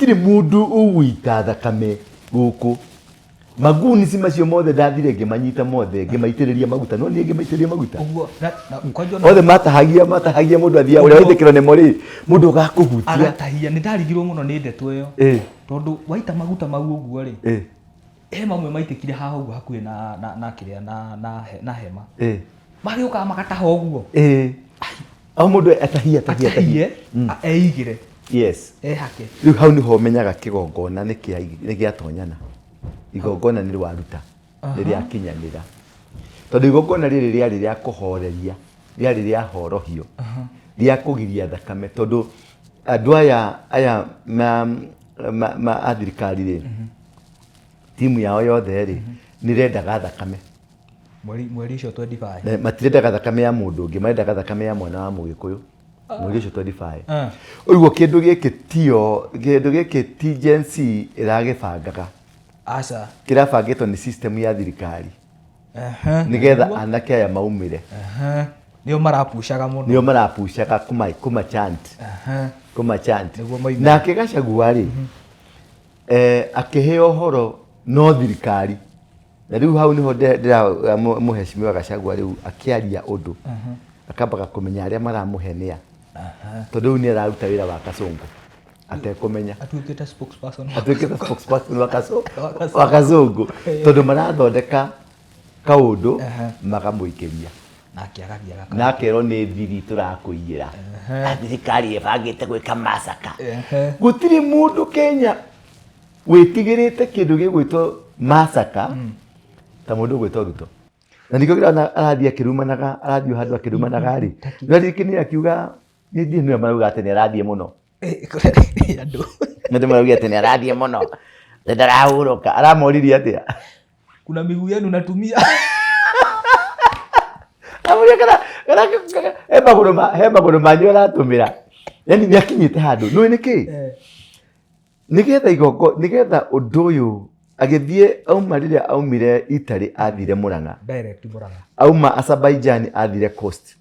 Gũtirĩ mũndũ ũgũita thakame gũkũ. Magunisi macio mothe ndathire ngĩmanyita mothe, ngĩmaitĩrĩria maguta. No niĩ ngĩmaitĩrĩria maguta. Ũguo na kwanja ona Othe matahagia, matahagia mũndũ athiaga, ũrĩa waitĩkĩrwo nĩmo rĩ, mũndũ ũgakũhutia. Agatahia. Nĩ ndarigirwo mũno nĩ ndeto ĩyo. Tondũ waita maguta mau ũguo rĩ, he mamwe maitĩkire haha ũguo hakuhĩ na kĩrĩa na hema. Magĩũkaga magataha ũguo. O mũndũ atahie, atahie, atahie. Atahie, eigĩre. Yes. Ehake. Rĩu hau nĩho ũmenyaga kĩgongona nĩ gĩatonyana. Igongona nĩ rwaruta, nĩ rĩakinyanĩra. Tondũ igongona rĩrĩ rĩarĩ rĩa kũhoreria, rĩarĩ rĩa horohio, rĩa kũgiria thakame. Tondũ andũ aya a thirikari rĩ, timu yao yothe rĩ, nĩ ĩrendaga thakame. Mweri ũcio 25. Matirendaga thakame ya mũndũ ũngĩ, marendaga thakame ya mwana wa Mũgĩkũyũ. Mweri ũcio 25. Ũguo kĩndũ gĩkĩ tio, kĩndũ gĩkĩ ti Gen Z ĩragĩbangaga. Aca. Kĩrabangĩtwo nĩ system ya thirikari. Nĩgetha anake aya maumĩre. Nĩo marapushaga mũno. Nĩo marapushaga kũma chant. Kũma chant. Nĩguo maumĩre. Nake Gachagua rĩ, akĩheo ũhoro no thirikari. Na rĩu hau nĩho ndĩra mũheshimiwa Gachagua rĩu akĩaria ũndũ. Akambaga kũmenya arĩa maramũhe nĩa. Tondũ rĩu nĩ araruta wĩra wa Kasongo atekũmenya. Atuĩkĩte spokesperson. Atuĩkĩte spokesperson wa wa Kasongo. Tondũ marathondeka kaũndũ makamũikĩria. Nake agathiĩ agaka. Na akerwo nĩ thiri tũrakũiyĩra. Thirikari ĩbangĩte gwĩka massacre. Gũtirĩ mũndũ Kenya wĩtigĩrĩte kĩndũ gĩgwĩtwo massacre ta mũndũ ũgwĩtwo Ruto. Na nĩkĩo kĩrona arathiĩ akĩrumanaga, arathiĩ handũ akĩrumanaga rĩ. No rĩngĩ nĩ akiuga, nĩ ndiĩ nĩwe marauga atĩ nĩ arathiĩ mũno. Andũ. Nĩ marauga atĩ nĩ arathiĩ mũno. Nĩ ndarahurũka. Aramoririe atĩa? Kuna miguu yenu natumia. Amuria kana he magũrũ ma, he magũrũ manyu aratũmĩra. Yaani nĩ akinyĩte handũ. Nĩũĩ nĩkĩ? Nĩgetha igongo, nĩgetha ũndũ ũyũ agĩthiĩ auma rĩrĩa aumire Italy athire Murang'a. Direct Murang'a. Auma Azerbaijan athire Coast.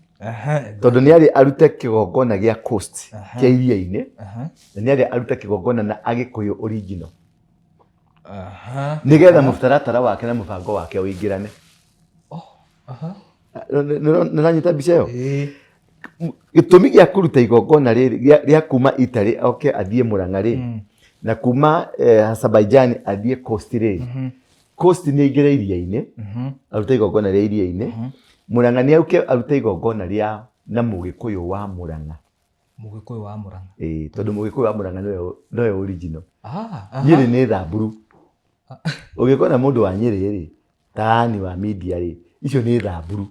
Tondũ nĩ arĩ arute kĩgongona gĩa Coast kĩa iria-inĩ. Na nĩ arĩ arute kĩgongona na Agĩkũyũ original. Nĩgetha mũtaratara wake na mũbango wake ũingĩrane. Nĩũranyita mbica ĩyo? Gĩtũmi gĩa kũruta igongona rĩrĩ rĩa kuma Italy oke athiĩ Murang'a rĩ, na kuma Azerbaijan athiĩ Coast rĩ, Coast nĩ aingĩre iria-inĩ, arute igongona rĩa iria-inĩ, Murang'a nĩ oke arute igongona rĩa na Mũgĩkũyũ wa Murang'a. Mũgĩkũyũ wa Murang'a. Ĩĩ, tondũ Mũgĩkũyũ wa Murang'a nĩwe original. Nyĩrĩ nĩ thamburu. Ũngĩkona mũndũ wa Nyĩrĩ rĩ, taani wa media rĩ, icio nĩ thamburu.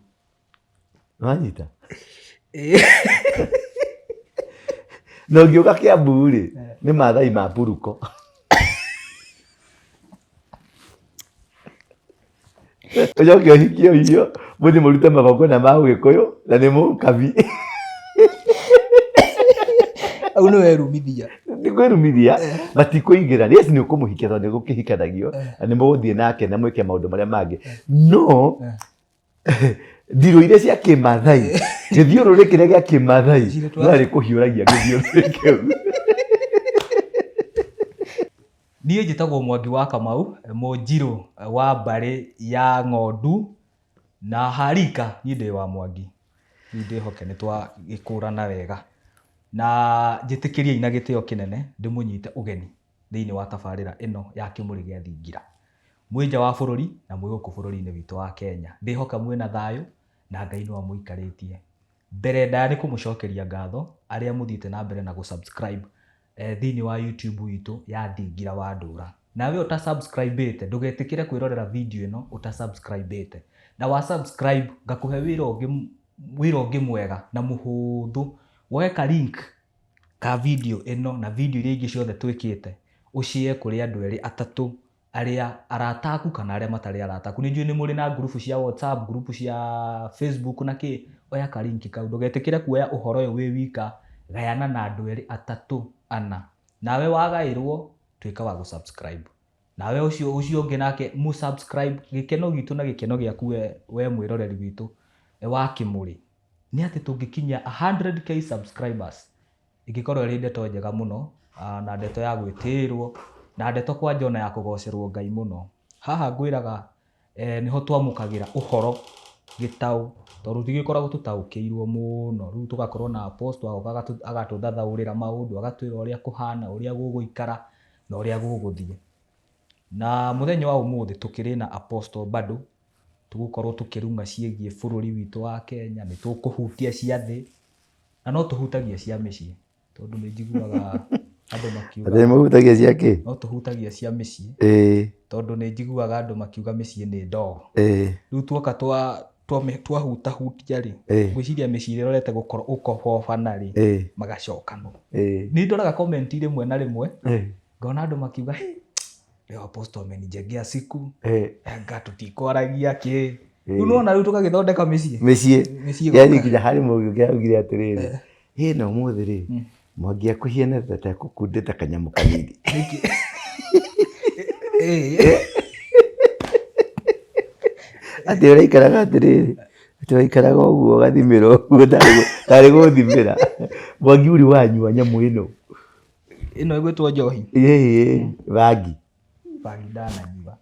Nĩwanyita? Na ũngĩũka Kĩambu rĩ, nĩ Maathai ma Mburuko. Ũcoke ũhikie ũhiyo, mũthiĩ mũrute magongona ma Ũgĩkũyũ na nĩ mũkabi. Hau nĩ werumithia. Nĩ kwĩrumithia, matikũingĩra. Yes, nĩ ũkũmũhikia tondũ nĩ gũkĩhikanagio, na nĩ mũgũthiĩ nake na mwĩke maũndũ marĩa mangĩ. No, ndirũ iria cia kĩmathai, gĩthiũrũrĩ kĩrĩa gĩa kĩmathai, no arĩkũhiũragia gĩthiũrũrĩ kĩu. Niĩ njĩtagwo Mwangi wa Kamau, Mũnjirũ wa mbarĩ ya Ng'ondu, na harika niĩ ndĩ wa Mwangi. Rĩu ndĩhoke nĩ twagĩkũrana wega. Na njĩtĩkĩriei na gĩtĩo kĩnene ndĩmũnyite ũgeni thĩinĩ wa tabarĩra ĩno ya Kĩmũrĩ gĩa Thingira. Mwĩ nja wa bũrũri na mwĩ gũkũ bũrũri-inĩ witũ wa Kenya. Ndĩhoka mwĩna thayũ na Ngai no amũikarĩtie. Mbere ndaya nĩ kũmũcokeria ngatho arĩa mũthiĩte na mbere na gũ subscribe thĩinĩ wa YouTube itũ ya Thingira wa Ndũra. Nawe ũta subscribe ĩte ndũgetĩkĩre kwĩrorera video ĩno ũta subscribe ĩte. Na wa subscribe ngakũhe wĩra ũngĩ, wĩra ũngĩ mwega na mũhũthũ. Woe ka link ka video ĩno na video iria ingĩ ciothe twĩkĩte, ũ share kũrĩ andũ erĩ atatũ arĩa arata aku kana arĩa matarĩ arata aku. Nĩ njũĩ nĩ mũrĩ na ngurubu cia WhatsApp, ngurubu cia Facebook na kĩ, oya ka link kau. Ndũgetĩkĩre kuoya ũhoro ũyũ wĩ wika, gayana na andũ erĩ, atatũ, ana. Nawe wagaĩrwo, tuĩka wa gũ subscribe. Nawe ũcio ũcio ũngĩ nake mũ subscribe. Gĩkeno gitũ na gĩkeno gĩaku we mwĩroreri witũ wa Kĩmũrĩ nĩ atĩ tũngĩkinyia 100K subscribers, ĩngĩkorwo ĩrĩ ndeto njega mũno. Na ndeto ya gwĩtĩĩrwo, na ndeto kwanja ona ya kũgocerwo Ngai mũno. Haha ngwĩraga nĩho twamũkagĩra ũhoro gĩtaũ, tondũ tũtigĩkoragwo tũtaũkĩirwo mũno. Rĩu tũgakorwo na apostle agoka agatũthathaũrĩra maũndũ, agatwĩra ũrĩa kũhana, ũrĩa gũgũikara, na ũrĩa gũgũthiĩ. Na mũthenya wa ũmũthĩ tũkĩrĩ na apostle bado, tũgũkorwo tũkĩrung'a ciĩgiĩ bũrũri witũ wa Kenya, nĩ tũkũhutia cia thĩ, na no tũhutagia cia mĩciĩ. Tondũ nĩ njiguaga andũ makiuga. Atĩ nĩmũhutagia cia kĩ? No tũhutagia cia mĩciĩ. Ĩĩ. Tondũ nĩ njiguaga andũ makiuga mĩciĩ nĩ ndogo. Ĩĩ. Rĩu tuoka twahutahutia rĩ, ngwĩciria mĩciĩ ĩrĩa ĩrorete gũkobobana rĩ, magacokanwo. Ĩĩ. Nĩ ndoraga comment rĩmwe na rĩmwe, ngona andũ makiuga, hĩ, leo apostle amenijengea siku, anga tũtikwaragia kĩ. Rĩu nĩwona rĩu tũgagĩthondeka mĩciĩ. Mĩciĩ. Mĩciĩ Yani nginya harĩ mũndũ ũngĩ augire atĩrĩrĩ, hĩ na ũmũthĩ rĩ, Mwangi akũhiana ta ekũkundĩte kanyamũ kanini. Nĩkĩ? Ĩĩ. Atĩ ũraikaraga atĩrĩrĩ, atĩ waikaraga ũguo ũgathimĩra ũguo tarĩ gũthimĩra. Mwangi ũrĩ wanyua nyamũ ĩno? Ĩno ĩgwĩtwo njohi? Ĩĩ, bangi. Bangi ndananyua.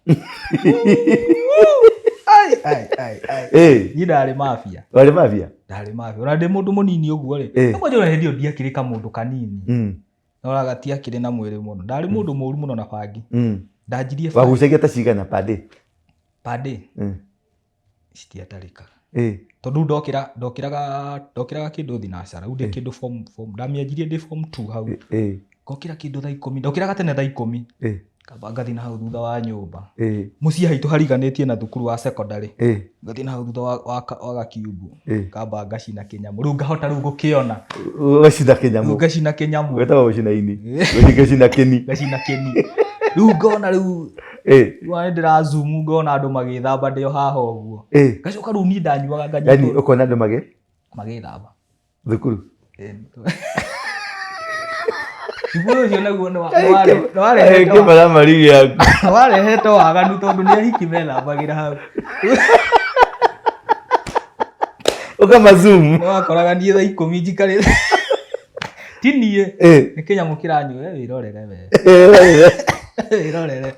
Ai, ai, ai, ai. Ĩĩ. Niĩ ndarĩ mafia. Warĩ mafia? Ndarĩ mafia. Ona ndĩ mũndũ mũnini ũguo rĩ. Kwanja ona hĩndĩ ĩyo ndiakĩrĩ kamũndũ kanini. Noraga gatiakĩrĩ na mwĩrĩ mũno. Ndarĩ mũndũ mũru mũno na bangi. Ndanjirie bangi. Wagucagia ta cigana per day? Per day? Citiatarĩkaga. Tondũ ndokĩra, ndokĩraga, ndokĩraga kĩndũ thinacara. Rĩu ndĩ kĩndũ form, form, ndamĩanjirie ndĩ form 2 hau. Ngokĩra kĩndũ thaa ikũmi, ndokĩraga tene thaa ikũmi. Ngamba ngathiĩ na hau thutha wa nyũmba. Mũciĩ haitũ hariganĩtie na thukuru wa secondary. Ngathiĩ na hau thutha wa gakiumbu. Ngamba ngacina kĩnyamũ. Rĩu ngahota rĩu gũkĩona. Ũgacina kĩnyamũ. Rĩu ngacina kĩnyamũ. Wĩtagwo gũcina ini. Ngacina kĩni. Ngacina kĩni. Rĩu ngona rĩu Rĩu nĩ ndĩra zoom ngona andũ magĩthamba ndĩ o haha ũguo. Ngacoka rĩu niĩ ndanyuaga nganyitwo. Yaani ũkona andũ magĩ? Magĩthamba. Thukuru? Thukuru ũcio naguo nĩ Kĩmaramari gĩaku. warehete waganu tondũ nĩ ahiki methambagĩra hau. Ũkama zoom. Nĩ wakoraga niĩ thaa ikũmi njikarĩte. Ti niĩ. Nĩ kĩnyamũ kĩranyua, wĩrorere we. Wĩrorere.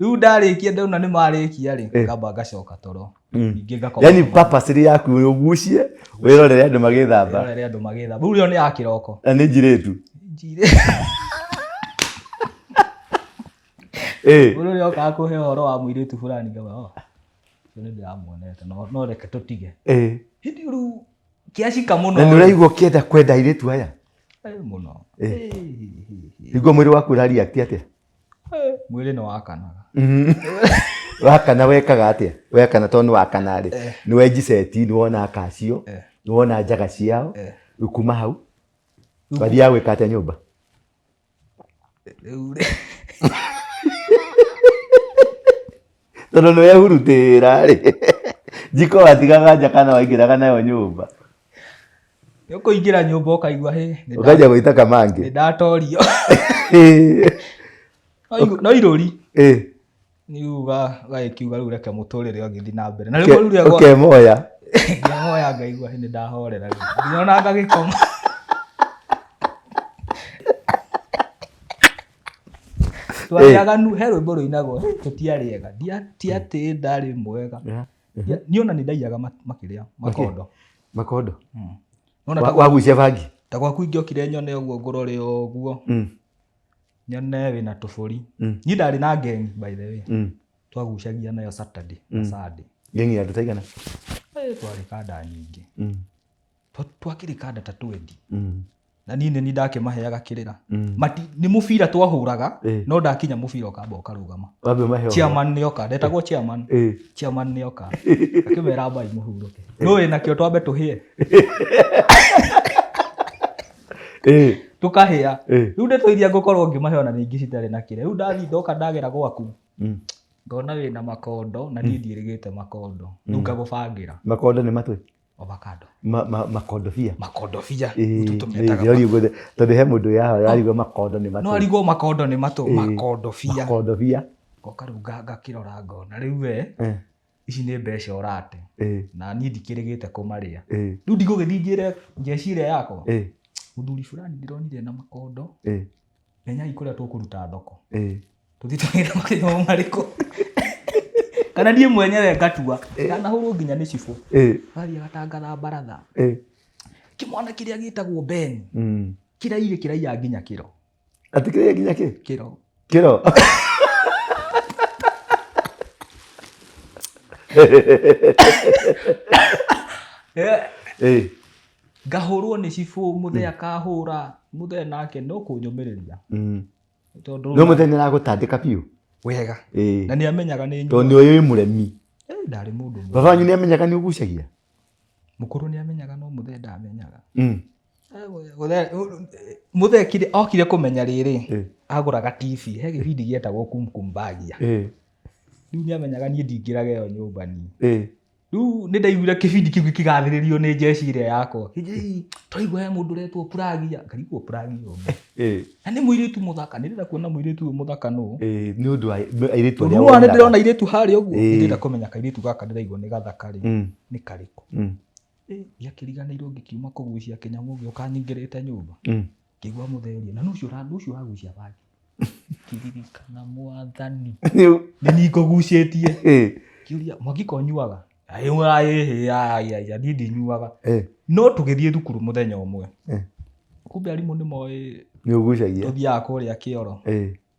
Rĩu ndarĩkia ndona nĩ marĩkia rĩ, ngamba ngacoka toro. Ningĩ ngakoma. Yaani purpose yaku nĩ ũgucie, wĩrorere andũ magĩthamba. Wĩrorere andũ magĩthamba. Rĩu ĩyo nĩ ya kĩroko. Na nĩ njirĩtu. Njirĩtu. Mũndũ ũrĩa okaga kũhe ũhoro wa mũirĩtu fulani ngauga, oh, ũcio nĩ ndĩramuonete, no reke tũtige. Hĩndĩ ĩyo rĩu kĩacika mũno. Na nĩ ũraigua ũkĩenda kwenda airĩtu aya? Mũno. Nĩguo mwĩrĩ waku ũra react atĩa? Mwĩrĩ nĩ wakanaga. Wakana wekaga atĩa? Wekana tondũ nĩ wakana rĩ, nĩ wenjiceti, nĩ wona aka acio, nĩ wona njaga ciao, rĩu kuma hau, wathiaga gwĩka atĩa nyũmba? Rĩu rĩ. Tondũ nĩ wehurutĩra rĩ, njiko watigaga nja kana waingĩraga nayo nyũmba? Nĩ ũkũingĩra nyũmba ũkaigua hĩ, Ũkanjia gwĩta kamangĩ. Nĩ ndatorio. No irũri. Nĩ uga ũgagĩkiuga rĩu reke mũtũrĩre ũgĩthiĩ na mbere. Na rĩu rĩu rĩakwa Ũkemoya. Ngemoya ngaigua hĩ nĩ ndahorera rĩu. Nginya ona ngagĩkoma. Twarĩ aganu, he rwĩmbo rũinagwo, tũtiarĩ ega. Ti atĩ ndarĩ mwega. Niĩ ona nĩ ndaiyaga makĩrĩa makondo. Makondo? Nona Wagucia bangi? Ta gwaku ingĩokire nyone ũguo ngũrore ũguo. Nyone wĩna tũbũri. Niĩ ndarĩ na ngengi by the way. Twagucagia nayo Saturday na Sunday. Ngengi ya andũ ta aigana? Twarĩ kanda nyingĩ. Twakĩrĩ kanda ta twendi. Na niĩ nĩ niĩ ndakĩmaheaga kĩrĩra. Mati, nĩ mũbira twahũraga, no ndakinya mũbira ũkamba ũkarũgama. Wambe ũmahe ũhoro. Chairman nĩ oka, ndetagwo chairman. Chairman nĩ oka. Akĩmera ambai mũhurũke. Nũ wĩna kĩo twambe tũhĩe. Tũkahĩa. Rĩu ndeto iria ngũkorwo ngĩmahe ona nĩ ingĩ citarĩ na kĩrĩa. Rĩu ndathiĩ ndoka ndagera gwaku. Ngona wĩna makondo na niĩ ndiĩrĩgĩte makondo. Rĩu ngagũbangĩra. Makondo nĩ matũ? Avocado. Makondobia. Makondobia. Ĩĩ, Tũtũmetaga ĩĩ, ndĩrarigwo tondũ he mũndũ wĩ haha ũrarigwo makondo nĩ matũ. No arigwo makondo nĩ matũ, makondobia. Makondobia. Ngoka rĩu ngakĩrora ngona rĩu we, ici nĩ mbeca ũrate. Na niĩ ndikĩrĩgĩte kũmarĩa. Rĩu ndigũgĩthiĩ njĩre njeci ĩrĩa yakwa. Mũthuri fulani ndĩronire na makondo. Menyai kũrĩa tũkũruta thoko. Ĩĩ. Tũthiĩ tũgĩre makĩnyuo marĩkũ. Kana niĩ mwenyewe ngatua. Ndanahũrwo nginya nĩ cibũ. Ĩĩ. Athiĩ agatangatha baratha. Ĩĩ. Kĩmwana kĩrĩa gĩtagwo Ben. Mm. Kĩraire kĩraiya nginya kĩro. Atĩ kĩraiya nginya kĩ? Kĩro. Kĩro. Ĩĩ. Ngahũrwo nĩ cibũ, mũthee akahũra, mũthee nake no kũnyũmĩrĩria. Tondũ No mũthee nĩ aragũtandĩka biũ. Wega. Ĩĩ. Na nĩ amenyaga nĩ Tondũ nĩ ũĩ wĩ mũremi. Ndarĩ mũndũ mũru. Baba wanyu nĩ amenyaga nĩ ũgucagia? Mũkũrũ nĩ amenyaga no mũthee ndamenyaga. Mm. Mũthee okire kũmenya rĩrĩ, agũraga TV, he gĩbindi gĩetagwo Kumkum Bagia. Rĩu nĩ amenyaga niĩ ndingĩraga ĩyo nyũmba niĩ. Rĩu nĩ ndaiguire kĩbindi kĩu gĩkĩgathĩrĩrio nĩ njeci ĩrĩa yakwa. Twaigua he mũndũ ũretwo Puragia, ngarigwo Puragia ũmwe. Na nĩ mũirĩtu mũthaka, nĩ ndĩrenda kuona mũirĩtu ũyũ mũthaka nũ. Ĩĩ, nĩ ũndũ wa airĩtu Tondũ arĩa nĩ wonaga. ndĩrona airĩtu harĩa ũguo, Ĩĩ. nĩ ndĩrenda kũmenya kairĩtu gaka ndĩraigua nĩ gathaka rĩ, nĩ karĩkũ. Ndiakĩriganĩirwo ngĩkiuma kũgucia kĩnyamũ ngĩũka nyingĩrĩte nyũmba. Ngĩigua mũthee ũria, na nũ ũcio ũragucia bangi? Ngĩririkana mwathani. Nĩ niĩ ngũgucĩtie. Ngĩũria, Mwangi ko ũnyuaga? Niĩ ndinyuaga. No tũgĩthiĩ thukuru mũthenya ũmwe. Kumbe arimũ nĩ moĩ Nĩ ũgucagia. Tũthiaga kũrĩa kĩoro.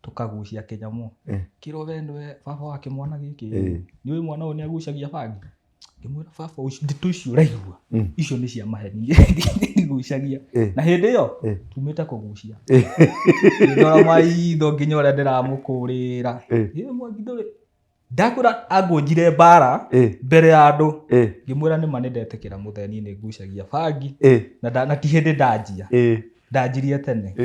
Tũkagucia kĩnyamũ. Kĩrwo we nĩwe baba wa kĩmwana gĩkĩ. Nĩ ũĩ mwana ũyũ nĩ agucagia bangi? Ngĩmwĩra baba ndeto icio ũraigua, icio nĩ cia maheni. Ndigucagia. Na hĩndĩ ĩyo, tumĩte kũgucia. Ngĩndora maitho nginya ũrĩa ndĩramũkũrĩra. Ĩ Mwangi ndũrĩ. Ndakwĩra angũnjire mbara mbere ya andũ. Ngĩmwĩra nĩma nĩ ndetĩkĩra mũthee niĩ nĩ ngucagia bangi. Na ti hĩndĩ ndanjia. Ndanjirie tene.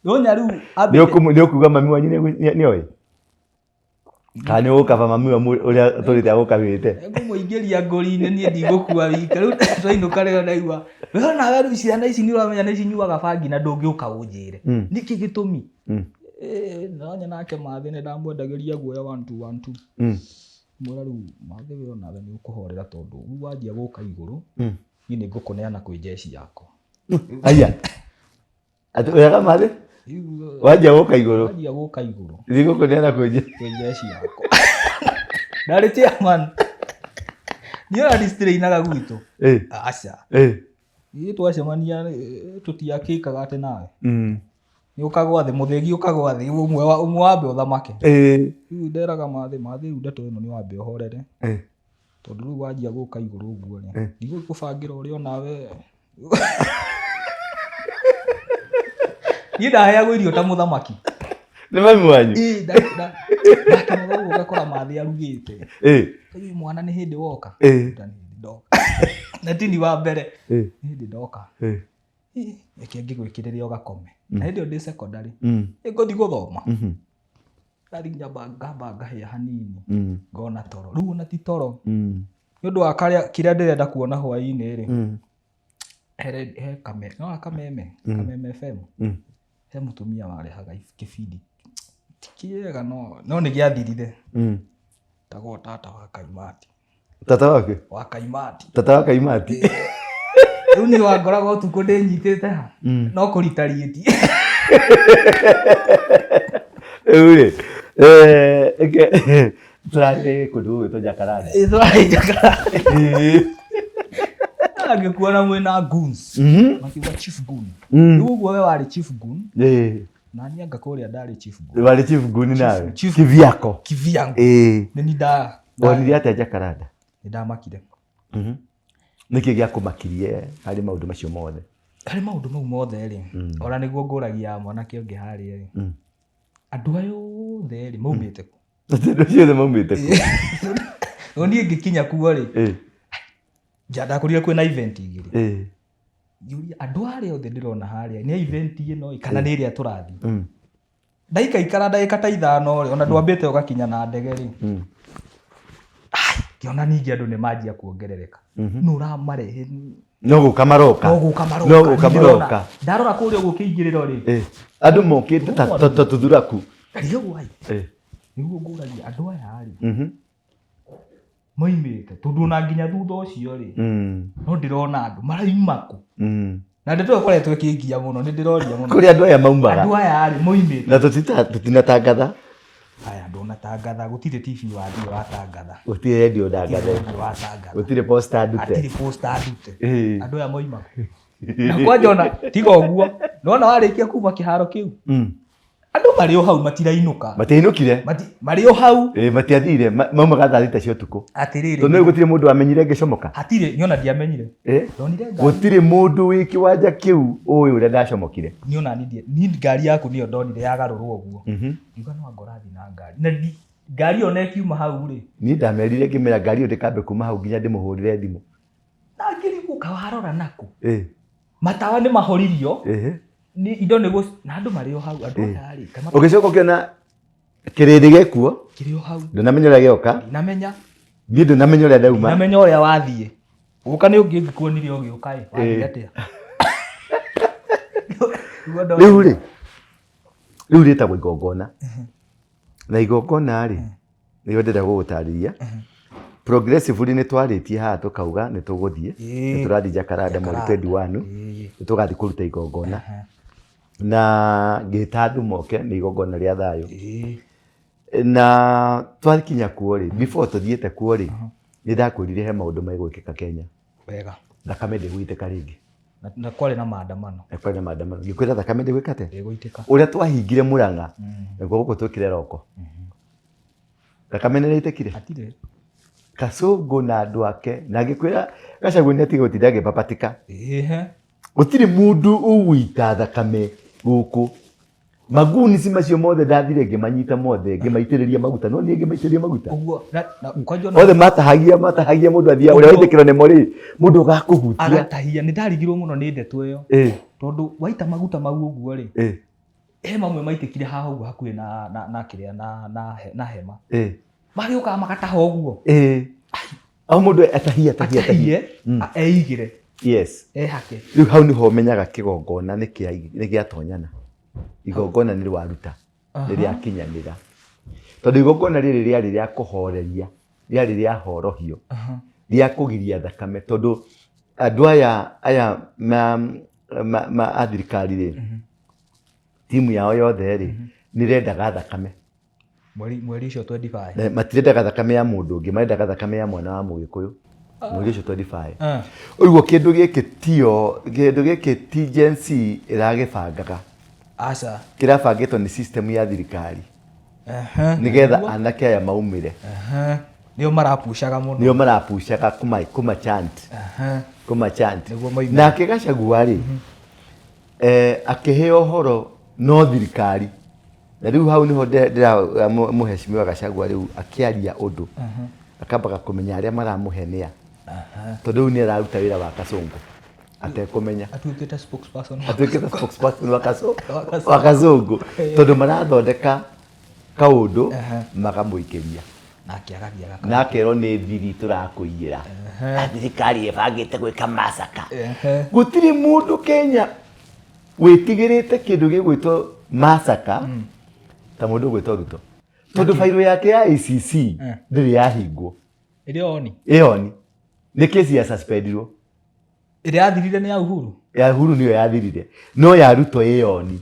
Nyonya rĩu ambĩte. Nĩ ũkuga mami wanyu nĩ oĩ? Kana nĩ ũgũkaba mami wa ũrĩa tũrĩte agũkabĩte? Ngũmũingĩria ngũri-inĩ niĩ ndigũkua wika. Rĩu twainũka rĩo ndaigua. We onawe rĩu ciana ici nĩ ũramenya nĩ cinyuaga bangi na ndũngĩũka ũnjĩre. Nĩkĩ gĩtũmi? Nonya nake Mathĩ nĩ ndamwendagĩria guoya 1 2 1 2. Mwĩra rĩu Mathĩ we onawe nĩ ũkũhorera tondũ rĩu wanjia gũka igũrũ, niĩ nĩ ngũkũneana kwĩ jeshi yakwa. Aya. Atĩ wega Mathĩ? Wanjia gũka igũrũ. Wanjia gũka igũrũ. Nĩ ngũkũneana kwĩ kwĩ jeshi yakwa. Ndarĩ chairman. Niĩ ona ndicitirĩinaga gwitũ. Aca. Ithuĩ twacemania tũtiakĩkaga atĩ nawe. Nĩ ũkagwa thĩ, mũthĩgi ũkagwa thĩ, ũmwe wambe ũthamake. Rĩu nderaga Mathĩ, Mathĩ rĩu ndeto ĩno nĩ wambe ũhorere. Tondũ rĩu wanjia gũka igũrũ ũguo rĩ, ndigũkũbangĩra ũrĩa onawe. Niĩ ndaheagwo irio ta mũthamaki. Nĩ mami wanyu? Ĩĩ, ndakenaga ũguo ngakora Mathĩ arugĩte. Rĩu mwana nĩ hĩndĩ woka. Na nĩ hĩndĩ ndoka. Na ti ni wa mbere. Nĩ hĩndĩ ndoka. Reke ngĩgwĩkĩrĩre ũgakome. Na hĩndĩ ĩyo ndĩ secondary. Nĩngũthiĩ gũthoma. Ndathiĩ nyamba ngamba ngahĩa hanini. Ngona toro. Rĩu ona ti toro. Nĩ ũndũ wa kĩrĩa ndĩrenda kuona hwaĩ-inĩ rĩ. He kame, no kameme, Kameme FM. He mũtumia warehaga kĩbindi. Ti kĩega no nĩ gĩathirire. Tagwo tata wa Kaimati. Tata wake? Wa Kaimati. Tata wa Kaimati. Rĩu niĩ wangoraga ũtukũ ndĩnyitĩte ha. No kũrita riĩti. Rĩu rĩ, tũrarĩ kũndũ gũgwĩtwo Jacaranda. Ĩĩ, tũrarĩ Jacaranda. Angĩkuona mwĩna goons. Makiuga chief goon. Rĩu ũguo we warĩ chief goon. Na niĩ anga kũrĩa ndarĩ chief goon. Warĩ chief goon nawe? Chief Kivyako. Kivyangu. Nĩ niĩ nda- Wonire atĩa Jacaranda? Nĩ ndamakire. Nĩkĩ gĩakũmakirie harĩ maũndũ macio mothe? Harĩ maũndũ mau mothe rĩ, ona nĩguo ngũragia mwanake ũngĩ harĩa rĩ. Andũ aya othe rĩ, maumĩte kũ? Andũ acio othe maumĩte kũ? No niĩ ngĩkinya kuo rĩ, ndakorire kwĩna event igĩrĩ. Ngĩũria andũ arĩa othe ndĩrona harĩa nĩ event ĩno ĩ, kana nĩ ĩrĩa tũrathiĩ? Ndaikaikara ndagĩka ta ithano rĩ, ona ndwambĩte ũgakinya na ndege rĩ. Ngĩona ningĩ andũ nĩ manjia kuongerereka. Nũ ũramarehe? No gũka maroka. No gũka maroka. No gũka maroka. Ndarora kũrĩa ũguo kĩingĩrĩro rĩ. Andũ mokĩte ta tũthuraku. Ndarigagwo ai. Nĩguo ngũragia andũ aya rĩ. Moimĩte tondũ ona nginya thutha ũcio rĩ. No ndĩrona andũ maraima kũ. Na ndeto ĩyo ĩkoretwo ĩkĩngia mũno, nĩ ndĩroria mũno. Kũrĩa andũ aya maumaga. Andũ aya rĩ, moimĩte. Na tũtinatangatha. Aya ndũnatangatha, gũtirĩ TV wathiĩ watangatha. Gũtirĩ radio ndangathe. Gũtirĩ radio watangatha. Gũtirĩ poster ndute. Hatirĩ poster ndute. Andũ aya moima kũ? Na kwanja ona tiga ũguo, nĩwona warĩkia kuma kĩharo kĩu? Andũ marĩ o hau matirainũka. Matiainũkire. Marĩ o hau. Ĩĩ matiathire, maumaga thaa thita cia ũtukũ. Atĩrĩrĩ. Tondũ nĩũĩ gũtirĩ mũndũ wamenyire ngĩcomoka. Hatirĩ, niĩ ona ndiamenyire. Ndonire ngari. Gũtirĩ mũndũ wĩ kĩwanja kĩu ũĩ ũrĩa ndacomokire. Niĩ ona niĩ niĩ ngari yaku nĩyo ndonire yagarũrwo ũguo. Ngiuga no anga ũrathiĩ na ngari. Na ngari ĩyo ona ĩkiuma hau rĩ. Niĩ ndamerire ngĩmera ngari ĩyo ndĩkambe kuma hau nginya ndĩmũhũrĩre thimũ. Na ngĩrigwo warora nakũ. Matawa nĩ mahoririo. Nĩ indo nĩ gũ na andũ marĩ o hau andũ aya rĩ. Ũgĩcoka ũkĩona kĩrĩndĩ gĩkuo. Kĩrĩ o hau. Ndũnamenya ũrĩa gĩoka. Ndinamenya. Niĩ ndũnamenya ũrĩa ndauma. Ndinamenya ũrĩa wathiĩ. Gũka nĩ ũngĩ ngĩkuonire ũgĩũka ĩ. Wathiĩ atĩa? Rĩu rĩ, rĩu rĩtagwo igongona. Na igongona rĩ, nĩrĩo ndĩrenda gũgũtarĩria. Progressively nĩ twarĩtie haha tũkauga nĩ tũgũthiĩ, nĩ tũrathiĩ Jacaranda mweri 21, nĩ tũgathiĩ kũruta igongona. Na ngĩta andũ moke nĩ igongona rĩa thayũ. Na twakinya kuo rĩ, before tũthiĩte kuo rĩ, nĩ ndakwĩrire he maũndũ megwĩkĩka Kenya. Wega. Thakame ndĩgũitĩka rĩngĩ. Na kwarĩ na maandamano. Na kwarĩ na maandamano. Ngĩkwĩra thakame ndĩgwĩka atĩa? Ndĩgũitĩka. Ũrĩa twahingire Mũrang'a, naguo gũkũ twĩkire roko. Thakame nĩ ĩraitĩkire? Hatirĩ. Kasũngũ na andũ ake, na ngĩkwĩra Gachagua nĩ atige gũtinda agĩbabatika. Gũtirĩ mũndũ ũgũita thakame gũkũ. Magunisi macio mothe ndathire ngĩmanyita mothe ngĩmaitĩrĩria maguta no niĩ ngĩmaitĩrĩria maguta. Ũguo, na, na, kwanja ona Othe matahagia matahagia mũndũ athiaga ũrĩa waitĩkĩrwo nĩmo rĩ mũndũ ũgakũhutia. Agatahia, nĩ ndarigirwo mũno nĩ ndeto ĩyo. Tondũ waita maguta mau ũguo rĩ, he mamwe maitĩkire haha ũguo hakuhĩ na, na, na kĩrĩa na, na, na hema. Magĩũkaga magataha ũguo. O mũndũ atahie, atahie, atahie. Atahie, eigĩre. Yes. Ehake. Rĩu hau nĩho ũmenyaga kĩgongona nĩ gĩatonyana. Igongona nĩ rĩwaruta, nĩ rĩakinyanĩra. Tondũ igongona rĩrĩ rĩarĩ rĩa kũhoreria, rĩarĩ rĩa horohio, rĩa kũgiria thakame. Tondũ andũ aya, aya ma a thirikari rĩ, timu yao yothe rĩ, nĩ ĩrendaga thakame. Mweri ũcio 25. Matirendaga thakame ya mũndũ ũngĩ, marendaga thakame ya mwana wa Mũgĩkũyũ. Mweri ũcio 25. Ũguo kĩndũ gĩkĩ tio, kĩndũ gĩkĩ ti Gen Z ĩragĩbangaga. Aca. Kĩrabangĩtwo nĩ system ya thirikari. Nĩgetha anake aya maumĩre. Nĩo marapushaga mũno. Nĩo marapushaga kuma chant. Kuma chant. Nĩguo maumĩre. Nake Gachagua rĩ, akĩheo ũhoro no thirikari. Na rĩu hau nĩho ndĩra mũheshimiwa Gachagua rĩu akĩaria ũndũ. Akambaga kũmenya arĩa maramũhe nĩa. Tondũ rĩu nĩ araruta wĩra wa Kasongo atekũmenya. Atuĩkĩte spokesperson. Atuĩkĩte spokesperson wa wa Kasongo. Tondũ marathondeka kaũndũ makamũikĩria. Nake agathiĩ agaka. Na akerwo nĩ thiri tũrakũiyĩra. Na thirikari ĩbangĩte gwĩka massacre. Gũtirĩ mũndũ Kenya wĩtigĩrĩte kĩndũ gĩgwĩtwo massacre ta mũndũ ũgwĩtwo Ruto. Tondũ bairũ yake ya ACC ndĩrĩ yahingwo. Ĩrĩ oni? Ĩ oni. Nĩ kesi ya suspendirwo. Ĩrĩa yathirire nĩ ya Uhuru? Ya Uhuru nĩyo yathirire. No ya Ruto ĩ oni.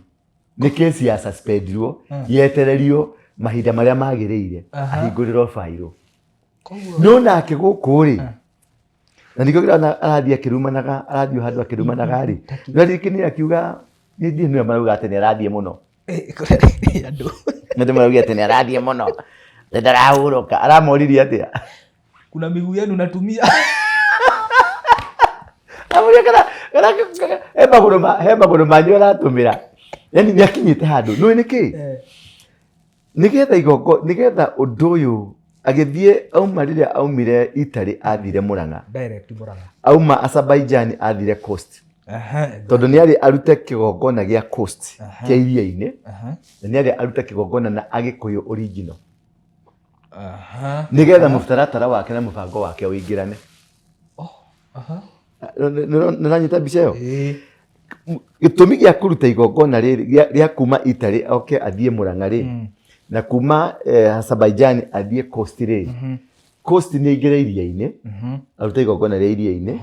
Nĩ kesi ya suspendirwo, yetererio mahinda marĩa magĩrĩire, ahingũrĩrwo bairũ. No nake gũkũ rĩ, na nĩkĩo kĩrona arathiĩ akĩrumanaga, arathiĩ handũ akĩrumanaga rĩ, no rĩngĩ nĩ akiuga, niĩ ndiũĩ nĩwe marauga atĩ nĩ arathiĩ mũno. Andũ. Nĩ marauga atĩ nĩ arathiĩ mũno, nĩ ndarahurũka. Aramoririe atĩa? Kuna miguu yenu natumia. Amũria kana, kana, he magũrũ ma, he magũrũ manyu aratũmĩra. Yaani nĩ akinyĩte handũ. Nĩũĩ nĩkĩ? Nĩgetha igongo, nĩgetha ũndũ ũyũ agĩthiĩ auma rĩrĩa aumire Italy athire Murang'a. Direct Murang'a. Auma Azerbaijan athire Coast. Tondũ nĩ arĩ arute kĩgongona gĩa Coast kĩa iria-inĩ. Na nĩ arĩ arute kĩgongona na Agĩkũyũ original. Nĩgetha mũtaratara wake na mũbango wake ũingĩrane. Nĩũranyita mbica ĩyo? Gĩtũmi gĩa kũruta igongona rĩrĩ rĩa kuma Italy oke athiĩ Murang'a rĩ, na kuma Azerbaijan athiĩ Coast rĩ, Coast nĩ aingĩre iria-inĩ, arute igongona rĩa iria-inĩ,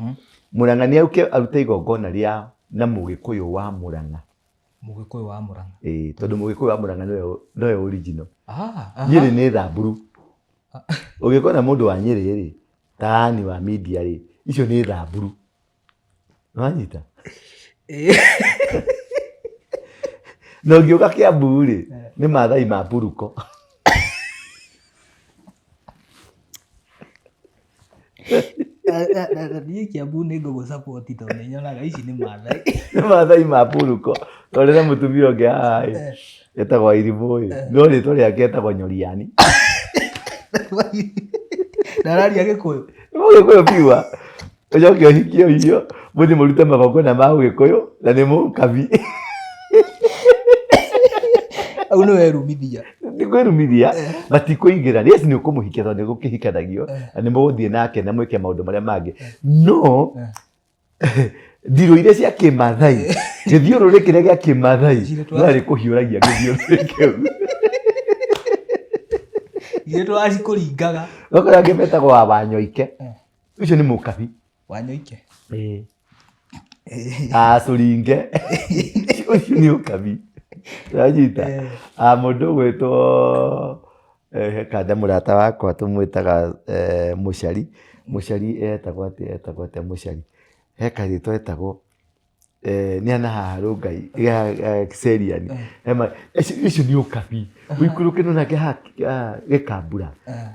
Murang'a nĩ oke arute igongona rĩa Na Mũgĩkũyũ wa Mũrang'a. Mũgĩkũyũ wa Mũrang'a. Ĩĩ, tondũ Mũgĩkũyũ wa Mũrang'a nĩwe nowe original. Ah, aha. Nyĩrĩ nĩ Thamburu. Ũngĩkona mũndũ wa Nyĩrĩ rĩ, ta Ann wa media rĩ, icio nĩ Thamburu. Nĩwanyita? Na ũngĩũka Kĩambu rĩ, nĩ Maathai ma Mburuko. Niĩ Kiambu nĩ ngũgũ support tondũ nĩ nyonaga ici nĩ Maathai. Nĩ Maathai ma Mburuko. Twarĩ na mũtumia ũngĩ haha ĩ, etagwo Irimũ ĩ, no rĩtwa rĩake etagwo Nyoriani. Na araria Gĩkũyũ. Nĩ Mũgĩkũyũ piwa. Ũcoke ũhikie ũhiyo, mũthiĩ mũrute magongona ma Ũgĩkũyũ na nĩ mũkabi. Hau nĩ werumithia. Nĩ kwĩrumithia, matikũingĩra. Yes, nĩ ũkũmũhikia tondũ nĩ gũkĩhikanagio, na nĩ mũgũthiĩ nake na mwĩke maũndũ marĩa mangĩ. No, ndirũ iria cia kĩmathai, gĩthiũrũrĩ kĩrĩa gĩa kĩmathai, no arĩkũhiũragia gĩthiũrũrĩ kĩu. Ithuĩ tũracikũringaga. Ũgakora angĩ metagwo wa Wanyoike. Ũcio nĩ mũkabi. Wanyoike. Ĩĩ. Acũringe. Ũcio nĩ ũkabi. Wanyita? Ah, mũndũ ũgwĩtwo he kanda mũrata wakwa tũmwĩtaga Mũcari. Mũcari etagwo atĩa, etagwo atĩa Mũcari? He karĩtwa etagwo. Nĩ ana haha Rongai Kiserian. Icio nĩ ũkabi. Ũikũrũke no nake haha Gĩkambura,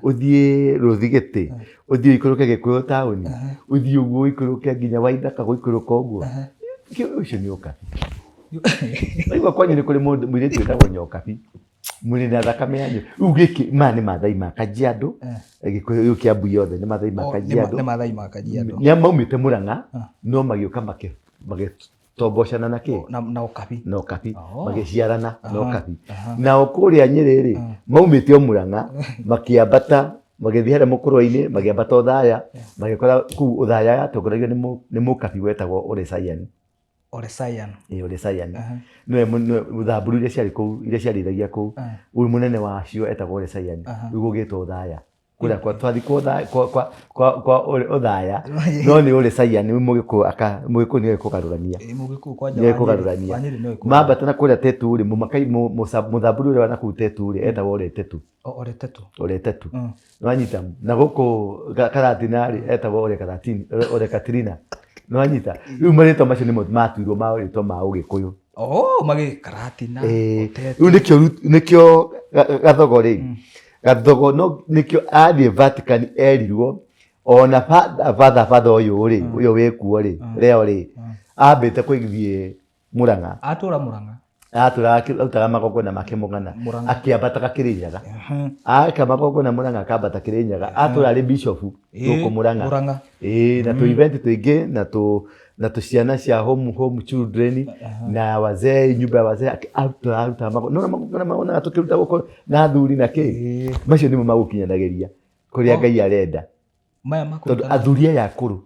ũthiĩ Rũthigĩtĩ, ũthiĩ ũikũrũke Gĩkũyũ taũni, ũthiĩ ũguo ũikũrũke nginya Waithaka gũikũrũka ũguo. Ũcio nĩ ũkabi. Waigua kwanyu nĩ kũrĩ mũndũ mũirĩtu wĩtagwo Nyokabi. Mwĩrĩ na thakame yanyu. Rĩu gĩkĩ maya nĩ Maathai ma Kajiado, Gĩkũyũ gĩkĩ Kĩambu yothe nĩ Maathai ma Kajiado. Nĩ Maathai ma Kajiado. Nĩ maumĩte Mũrang'a no magĩũka magĩtombocana na kĩ? Na ũkabi. Na ũkabi. Magĩciarana na ũkabi. Nao kũrĩa Nyĩrĩ rĩ, maumĩte o Mũrang'a makĩambata magĩthiĩ harĩa Mũkũrwe-inĩ magĩambata Othaya magĩkora kũu Othaya yatongoragio nĩ mũkabi wetagwo Ole Sayian. Ole Sayian. Ĩĩ Ole Sayian. Nĩwe nĩwe thamburu iria ciarĩ kũu, iria ciarĩithagia kũu, ũyũ mũnene wacio etagwo Ole Sayian, rĩu gũgĩtwo Othaya. Kũrĩa kwa twathiĩ kwa Othaya kwa kwa kwa kwa Othaya, no nĩ Ole Sayian rĩu Mũgĩkũyũ aka Mũgĩkũyũ nĩoĩ kũgarũrania. Ĩĩ Mũgĩkũyũ kwanja Nĩoĩ wa Nyĩrĩ, kũgarũrania. wa Nyĩrĩ nĩoĩ kũgarũrania. Mambata na kũrĩa Tetu rĩ, mũthamburu ũrĩa wa nakũu Tetu rĩ, etagwo Ole Tetu. Ole Tetu. Ole Tetu. Nĩwanyita? Na gũkũ Karatina rĩ, etagwo Ole Karatini, Ole Katrina. Nĩwanyita? Rĩu marĩtwa macio nĩmo matuirwo marĩtwa ma Ũgĩkũyũ. Oh, magĩ Karatina, Rĩu nĩkĩo nĩkĩo Gathogo rĩ, Gathogo no nĩkĩo athiĩ Vatican erirwo ona father father ũyũ rĩ, ũyũ wĩkuo rĩ, Leo rĩ, ambĩte kũthiĩ Murang'a. Atũra Murang'a. Atũraga arutaga magongona make Murang'a. Murang'a. Akĩambataga Kĩrĩnyaga. Aka magongona Murang'a akambata Kĩrĩnyaga. Atũra arĩ bishop gũkũ Murang'a. Murang'a. Ĩĩ na tũ event tũingĩ na tũ na tũciana cia home home children na wazee nyumba ya wazee arutaga arutaga magongona magongona magonaga tũkĩruta gũkũ na athuri na kĩ. Macio nĩmo magũkinyanagĩria kũrĩa Ngai arenda. Maya Tondũ makũrutana. Athuri aya akũrũ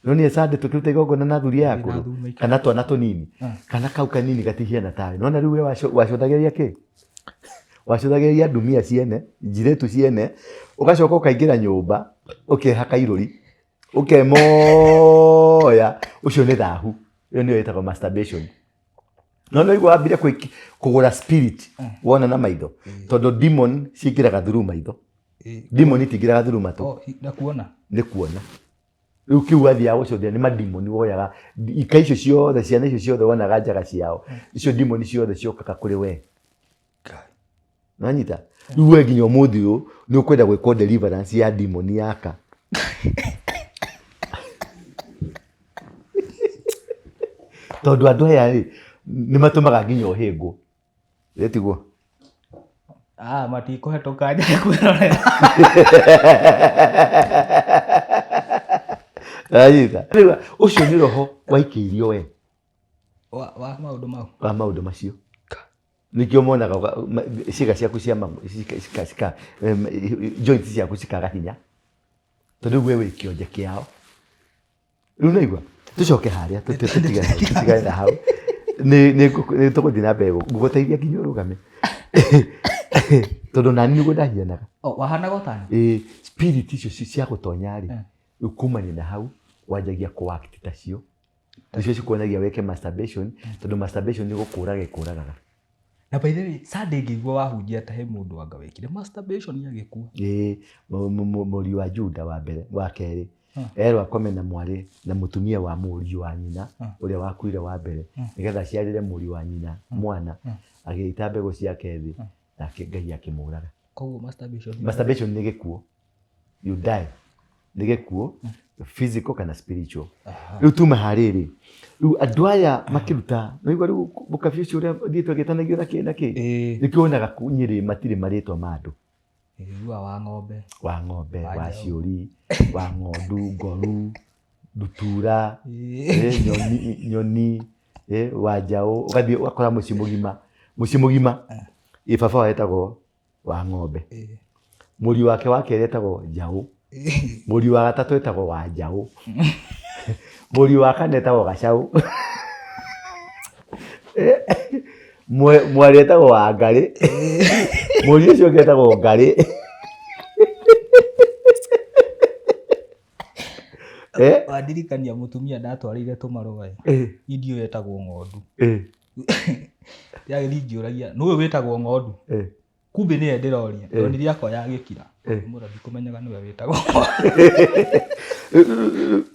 no nĩ Sunday tũkĩruta igongona na athuri aya Na akũrũ athuri maikara. Kana twana tũnini kana kau kanini gatihiana tawe nona rĩu we wacũthagĩrĩria kĩ wacũthagĩrĩria ndumia ciene njirĩtu ciene ũgacoka ũkaingĩra nyũmba ũkehaka irũri ũkemoya ũcio nĩ thahu. Ĩyo nĩyo ĩtagwo masturbation. No no igua wambire kũgũra spirit wona na maitho tondũ demon cingĩraga through maitho. Demon itingĩraga through matũ. Oh, na kuona. Nĩ kuona. Rĩu kĩu wathiaga gũcũthia nĩ mademoni woyaga ika icio ciothe ciana icio ciothe wonaga njaga ciao icio demoni ciothe ciokaga kũrĩ we. Nanyita rĩu we nginya ũmũthĩ ũyũ nĩ ũkwenda gwĩkwo deliverance ya demoni yaka tondũ andũ aya rĩ nĩ matũmaga nginya ũhĩngwo ĩtiguo. Ah, matikũhetũka nja kwĩrorera. Nanyita rĩu ũcio nĩ roho waikĩirio we Wa maũndũ mau. Wa maũndũ macio nĩkĩo monaga ciĩga ciaku cia cika joints ciaku cikaga hinya tondũ rĩu we wĩ kĩonje kĩao. Rĩu naigua tũcoke harĩa tũtigane na hau nĩ tũgũthiĩ na mbere ngũgũteithia nginya ũrũgame tondũ nani nĩguo ndahianaga. Oh, wahanaga o tani? Ĩĩ, spirit icio cia gũtonya rĩ, rĩu kumania na hau wanjagia kũ act tacio. Nĩcio cikuonagia wĩke masturbation, tondũ masturbation nĩ gũkũraga ĩkũragaga. Na by the way, Sunday ngĩigua wahunjia ta he mũndũ anga wekire masturbation agĩkua. Ĩĩ, mũriũ wa Juda wa mbere, wa kerĩ, erwo akome na mwarĩ na mũtumia wa mũriũ wa nyina ũrĩa wakuire wa mbere, nĩgetha aciarĩre mũriũ wa nyina mwana, agĩita mbegũ ciake thĩ, nake Ngai akĩmũraga. Koguo masturbation. Masturbation nĩ gĩkuũ. You die. Nĩ gĩkuũ, physical kana spiritual. Rĩu tuma harĩrĩ, rĩu andũ aya makĩruta, nĩwaigua rĩu mũkabi ũcio ũrĩa ũthiĩte ũgĩtanagio na kĩ na kĩ? Nĩkĩo wonaga Nyĩrĩ matirĩ marĩtwa ma andũ. Ĩĩ, wa ng'ombe. Wa ng'ombe, Wa wa njaũ. ciũri, wa ng'ondu, ngoru, ndutura, nyoni, nyoni, wa njaũ, ũgathiĩ ũgakora mũciĩ mũgima, mũciĩ mũgima, ĩ baba wao etagwo wa ng'ombe, mũriũ wake wa kerĩ etagwo njaũ, mũriũ wa gatatũ etagwo wa njaũ, mũriũ wa kana etagwo gacaũ, mwarĩ etagwo wa ngarĩ, mũriũ ũcio ũngĩ etagwo ngarĩ. Wandirikania mũtumia ndatwarĩire tũmarũa ĩ, niĩ ndiũĩ etagwo ng'ondu. Ndĩragĩthiĩ ngĩũragia nũĩ wĩtagwo ng'ondu? Kumbe nĩye ndĩroria, ndonire akoya agĩkira. Ngĩmwĩra ndikũmenyaga nĩwe wĩtagwo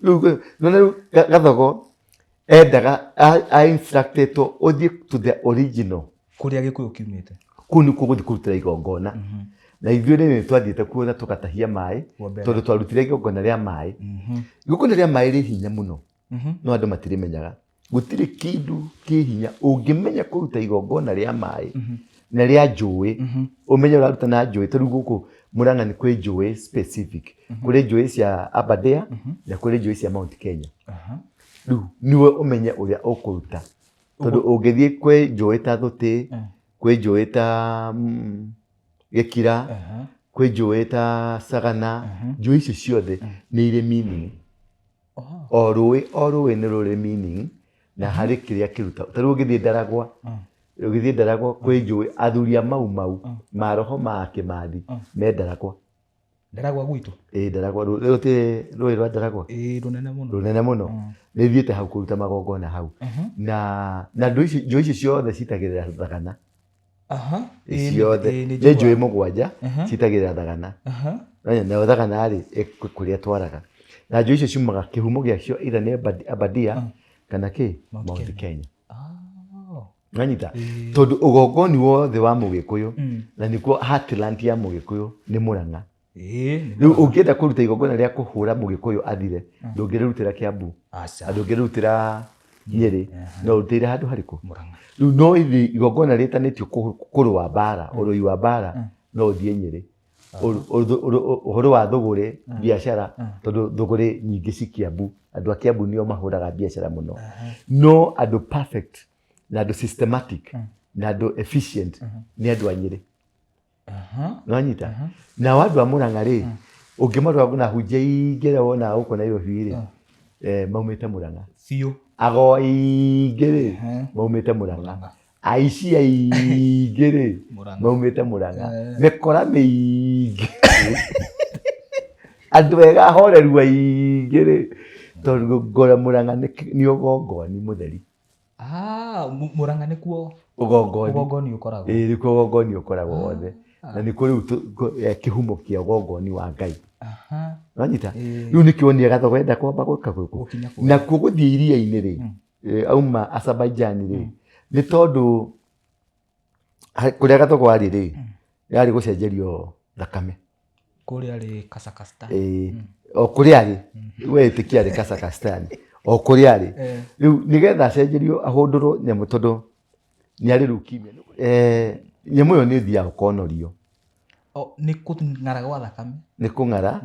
Rĩu nĩwona rĩu Gathogo endaga a instructĩtwo ũthiĩ to the original. Kũrĩa Gĩkũyũ kiumĩte. Kũu nĩkuo gũthiĩ kũrutĩra igongona. Na ithuĩ rĩrĩ nĩ twathiĩte kuo na tũgatahia maĩ, tondũ twarutire igongona rĩa maĩ. Igongona rĩa maĩ rĩ hinya mũno, no andũ matirĩmenyaga. Gũtirĩ kĩndũ kĩ hinya ũngĩmenya kũruta igongona rĩa maĩ na rĩa njũĩ, ũmenye ũraruta na njũĩ. Ta rĩu gũkũ Murang'a nĩ kwĩ njũĩ specific, kũrĩ njũĩ cia Aberdare na kũrĩ njũĩ cia Mount Kenya. Rĩu nĩwe ũmenye ũrĩa ũkũruta, tondũ ũngĩthiĩ kwĩ njũĩ ta Thũtĩ, kwĩ njũĩ ta Gĩkira, kwĩ njũĩ ta Sagana, njũĩ icio ciothe nĩ irĩ meaning. O rũĩ o rũĩ nĩ rũrĩ meaning na harĩ kĩrĩa kĩruta. Ta rĩu ũngĩthiĩ Ndaragwa, ũngĩthiĩ Ndaragwa kwĩ njũĩ, athuri a Mau Mau, maroho ma Kĩmathi me Ndaragwa. Ndaragwa gwitũ? Ĩĩ Ndaragwa, rũĩ rũĩ rwa Ndaragwa? Ĩĩ rũnene mũno. Rũnene mũno. Nĩ thiĩte hau kũruta magongona hau. Na na ndũ ici njũĩ icio ciothe citagĩrĩra Thagana. Ciothe. Nĩ njũĩ 7 citagĩrĩra Thagana. Nayo Thagana rĩ, kũrĩa ĩtwaraga. Na njũĩ icio ciumaga kĩhumo gĩacio either nĩ Aberdare kana kĩ? Mount Kenya. Nĩwanyita? Tondũ ũgongoni wothe wa Mũgĩkũyũ na nĩkuo heartland ya Mũgĩkũyũ nĩ Mũrang'a. Rĩu ũngĩenda kũruta igongona rĩa kũhũra Mũgĩkũyũ athire, ndũngĩrĩrutĩra Kĩambu, ndũngĩrĩrutĩra Nyĩrĩ, no ũrutĩire handũ harĩkũ? Rĩu no ithiĩ igongona rĩtanĩtio kũrũa mbara, ũrũi wa mbara, no ũthiĩ Nyĩrĩ. Ũhoro wa thũgũrĩ, biacara, tondũ thũgũrĩ nyingĩ ci Kĩambu, andũ a Kĩambu nĩo mahũraga biacara mũno. No andũ perfect na andũ systematic na andũ efficient nĩ andũ a Nyĩrĩ. Nĩwanyita? Nao andũ a Mũrang'a rĩ, ũngĩmarora na hunjia ingĩ ĩrĩa wonaga gũkũ Nairobi rĩ, maumĩte Mũrang'a. Biũ. Ago aingĩ rĩ, maumĩte Mũrang'a. Aici aingĩ rĩ, maumĩte Mũrang'a. Mĩkora mĩingĩ. Andũ ega ahoreru aingĩ rĩ, tondũ ngora Mũrang'a nĩ ũgongoni mũtheri. Ah, Mũrang'a nĩkuo Ũgongoni. Ũgongoni ũkoragwo. Ĩĩ, nĩkuo ũgongoni ũkoragwo wothe. Na nĩkuo rĩu kĩhumo kĩa ũgongoni wa Ngai. Wanyita? Rĩu nĩkĩo wonire Gathogo enda kwamba gwĩka gũkũ. Gũkinya kũu. Nakuo gũthiĩ iria-inĩ rĩ, auma Azerbaijan rĩ, nĩ tondũ kũrĩa Gathogo arĩ rĩ, yarĩ gũcenjerio thakame. Kũrĩa arĩ Kazakhstan. Ĩĩ, o kũrĩa arĩ, we ĩtĩkia arĩ Kazakhstan, o kũrĩa arĩ. Rĩu nĩgetha acenjerio ahũndũrwo nyamũ tondũ nĩ arĩ leukemia. Nyamũ ĩyo nĩ ĩthiaga ũkonorio. O, nĩ kũng'ara gwa thakame? Nĩ kũng'ara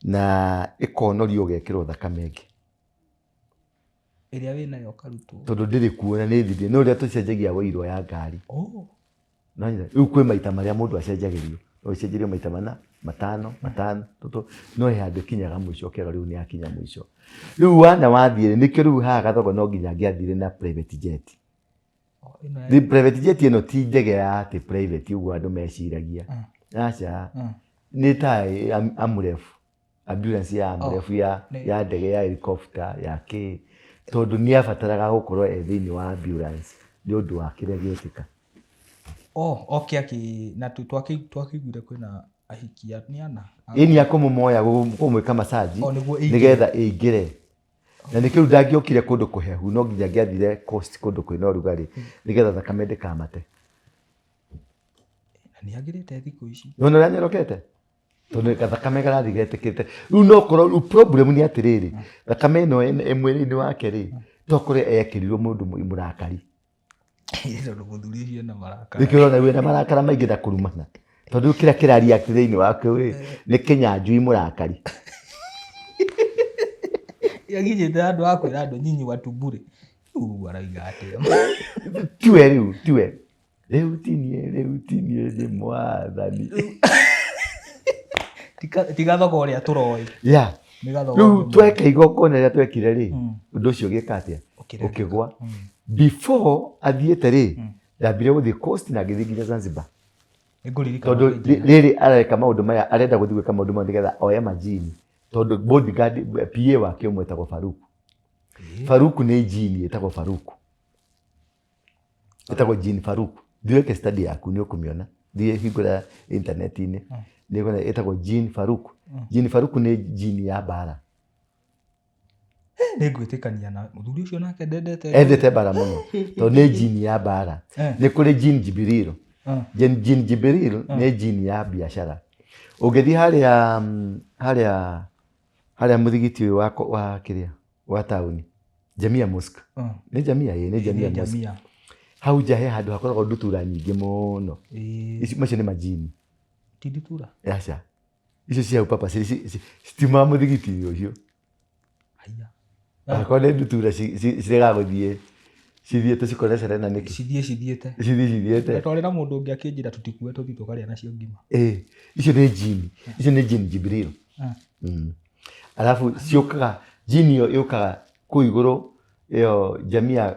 na ĩkonorio ũgekĩrwo thakame ĩngĩ. Ĩrĩa wĩnayo ũkarutwo. Tondũ ndĩrĩ kuo na nĩ thirire. Nĩ ũrĩa tũcenjagia ũiro ya ngari. Rĩu kwĩ maita marĩa mũndũ acenjagĩrio. No ũcenjerio maita mana, matano, matano, tũtũ. No he handũ ĩkinyaga mũico ũkerwo rĩu nĩ yakinya mũico. Rĩu wana wathiĩ rĩ, nĩkĩo rĩu haha Gathogo no nginya angĩathire na private jet. Rĩu private jet ĩno ti ndege ya atĩ private ũguo andũ meciragia. Aca. Nĩ ta amref. Ambulance ya amref ya ndege ya helicopter ya kĩ. Tondũ nĩ abataraga gũkorwo e thĩinĩ wa ambulance nĩ ũndũ wa kĩrĩa gĩekĩka. Oh, oke akĩ na twakĩiguire kwĩna ahiki nĩ ana. Ĩni akũmũmoya kũmwĩka massage Oh, nĩguo ĩingĩre. Nĩgetha ĩingĩre. Na nĩkĩo rĩu ndangĩokire kũndũ kũhehu, no nginya angĩathire coast kũndũ kwĩna ũrugarĩ nĩgetha thakame ndĩkamate. Na nĩ agĩrĩte thikũ ici. Nĩwona ũrĩa anyorokete? Tondũ gathakame karathiĩ getĩkĩte. Rĩu no korwo rĩu problem nĩ atĩrĩrĩ, thakame ĩno ĩ mwĩrĩ-inĩ wake rĩ, to korwo ekĩrirwo mũndũ mũrakari. Tondũ mũthuri ũcio ena marakara. Nĩkĩo ũrona wĩna marakara maingĩ na kũrumana. Tondũ rĩu kĩrĩa kĩra react thĩinĩ wake rĩ, nĩ kĩnyanjui mũrakari. Akinyĩte handũ ha kwĩra andũ nyinyi watu bure. Rĩu arauga atĩa? Tiwe rĩu, tiwe. Rĩu tinie, rĩu tinie nĩ mwathani. Ti gathogo ũrĩa tũroĩ. Yeah. Nĩ gathogo Rĩu ũngĩ. Tweka igongona rĩrĩa twekire rĩ, ũndũ ũcio ũgĩka atĩa? Ũkĩremeka. Ũkĩgwa. Before athiĩte rĩ, ndambire gũthiĩ coast na ngĩthiĩ nginya Zanzibar. Nĩngũririkana Tondũ ũkĩnjĩra. Rĩrĩ areka maũndũ maya, arenda gũthiĩ gwĩka maũndũ maya nĩgetha oe majini. Tondũ bodyguard PA wake ũmwe etagwo Faruku. Faruku nĩ jini ĩtagwo Faruku. Ĩtagwo jini Faruku. Thiĩ wĩke study yaku nĩ ũkũmĩona. Thiĩ hingũra intaneti-inĩ. Nĩ ũkuona ĩtagwo jini Faruku. Jini Faruku nĩ jini ya mbara. Nĩ ngwĩtĩkania na mũthuri ũcio, nake ndendete. Endete mbara mũno tondũ nĩ jini ya mbara. Nĩ kũrĩ jini Jibril. Jini Jibril nĩ jini ya biacara. Ũngĩthiĩ harĩa harĩa mũthigiti ũyũ wa kĩrĩa wa taũni, Jamia Mosque. Nĩ Jamia, ĩĩ nĩ Jamia Nĩ Mosque. Jamia. Hau nja he handũ hakoragwo ndutura nyingĩ mũno. Macio nĩ majini. Ti ndutura? Aca. Icio cia hau papa citiumaga mũthigiti-inĩ ũcio. Haiya. Akorwo nĩ ndutura ciregaga gũthiĩ cithiĩte cikore Serena nĩkĩ? Cithiĩ cithiĩte. Cithiĩ cithiĩte. Twarĩ na mũndũ ũngĩ akĩnjĩra tũtikue tũthiĩ tũkarĩa nacio ngima. Ĩĩ, icio nĩ jini. Icio nĩ jini Jibril. Alafu ciũkaga jini ĩyo yũkaga kũu igũrũ, ĩyo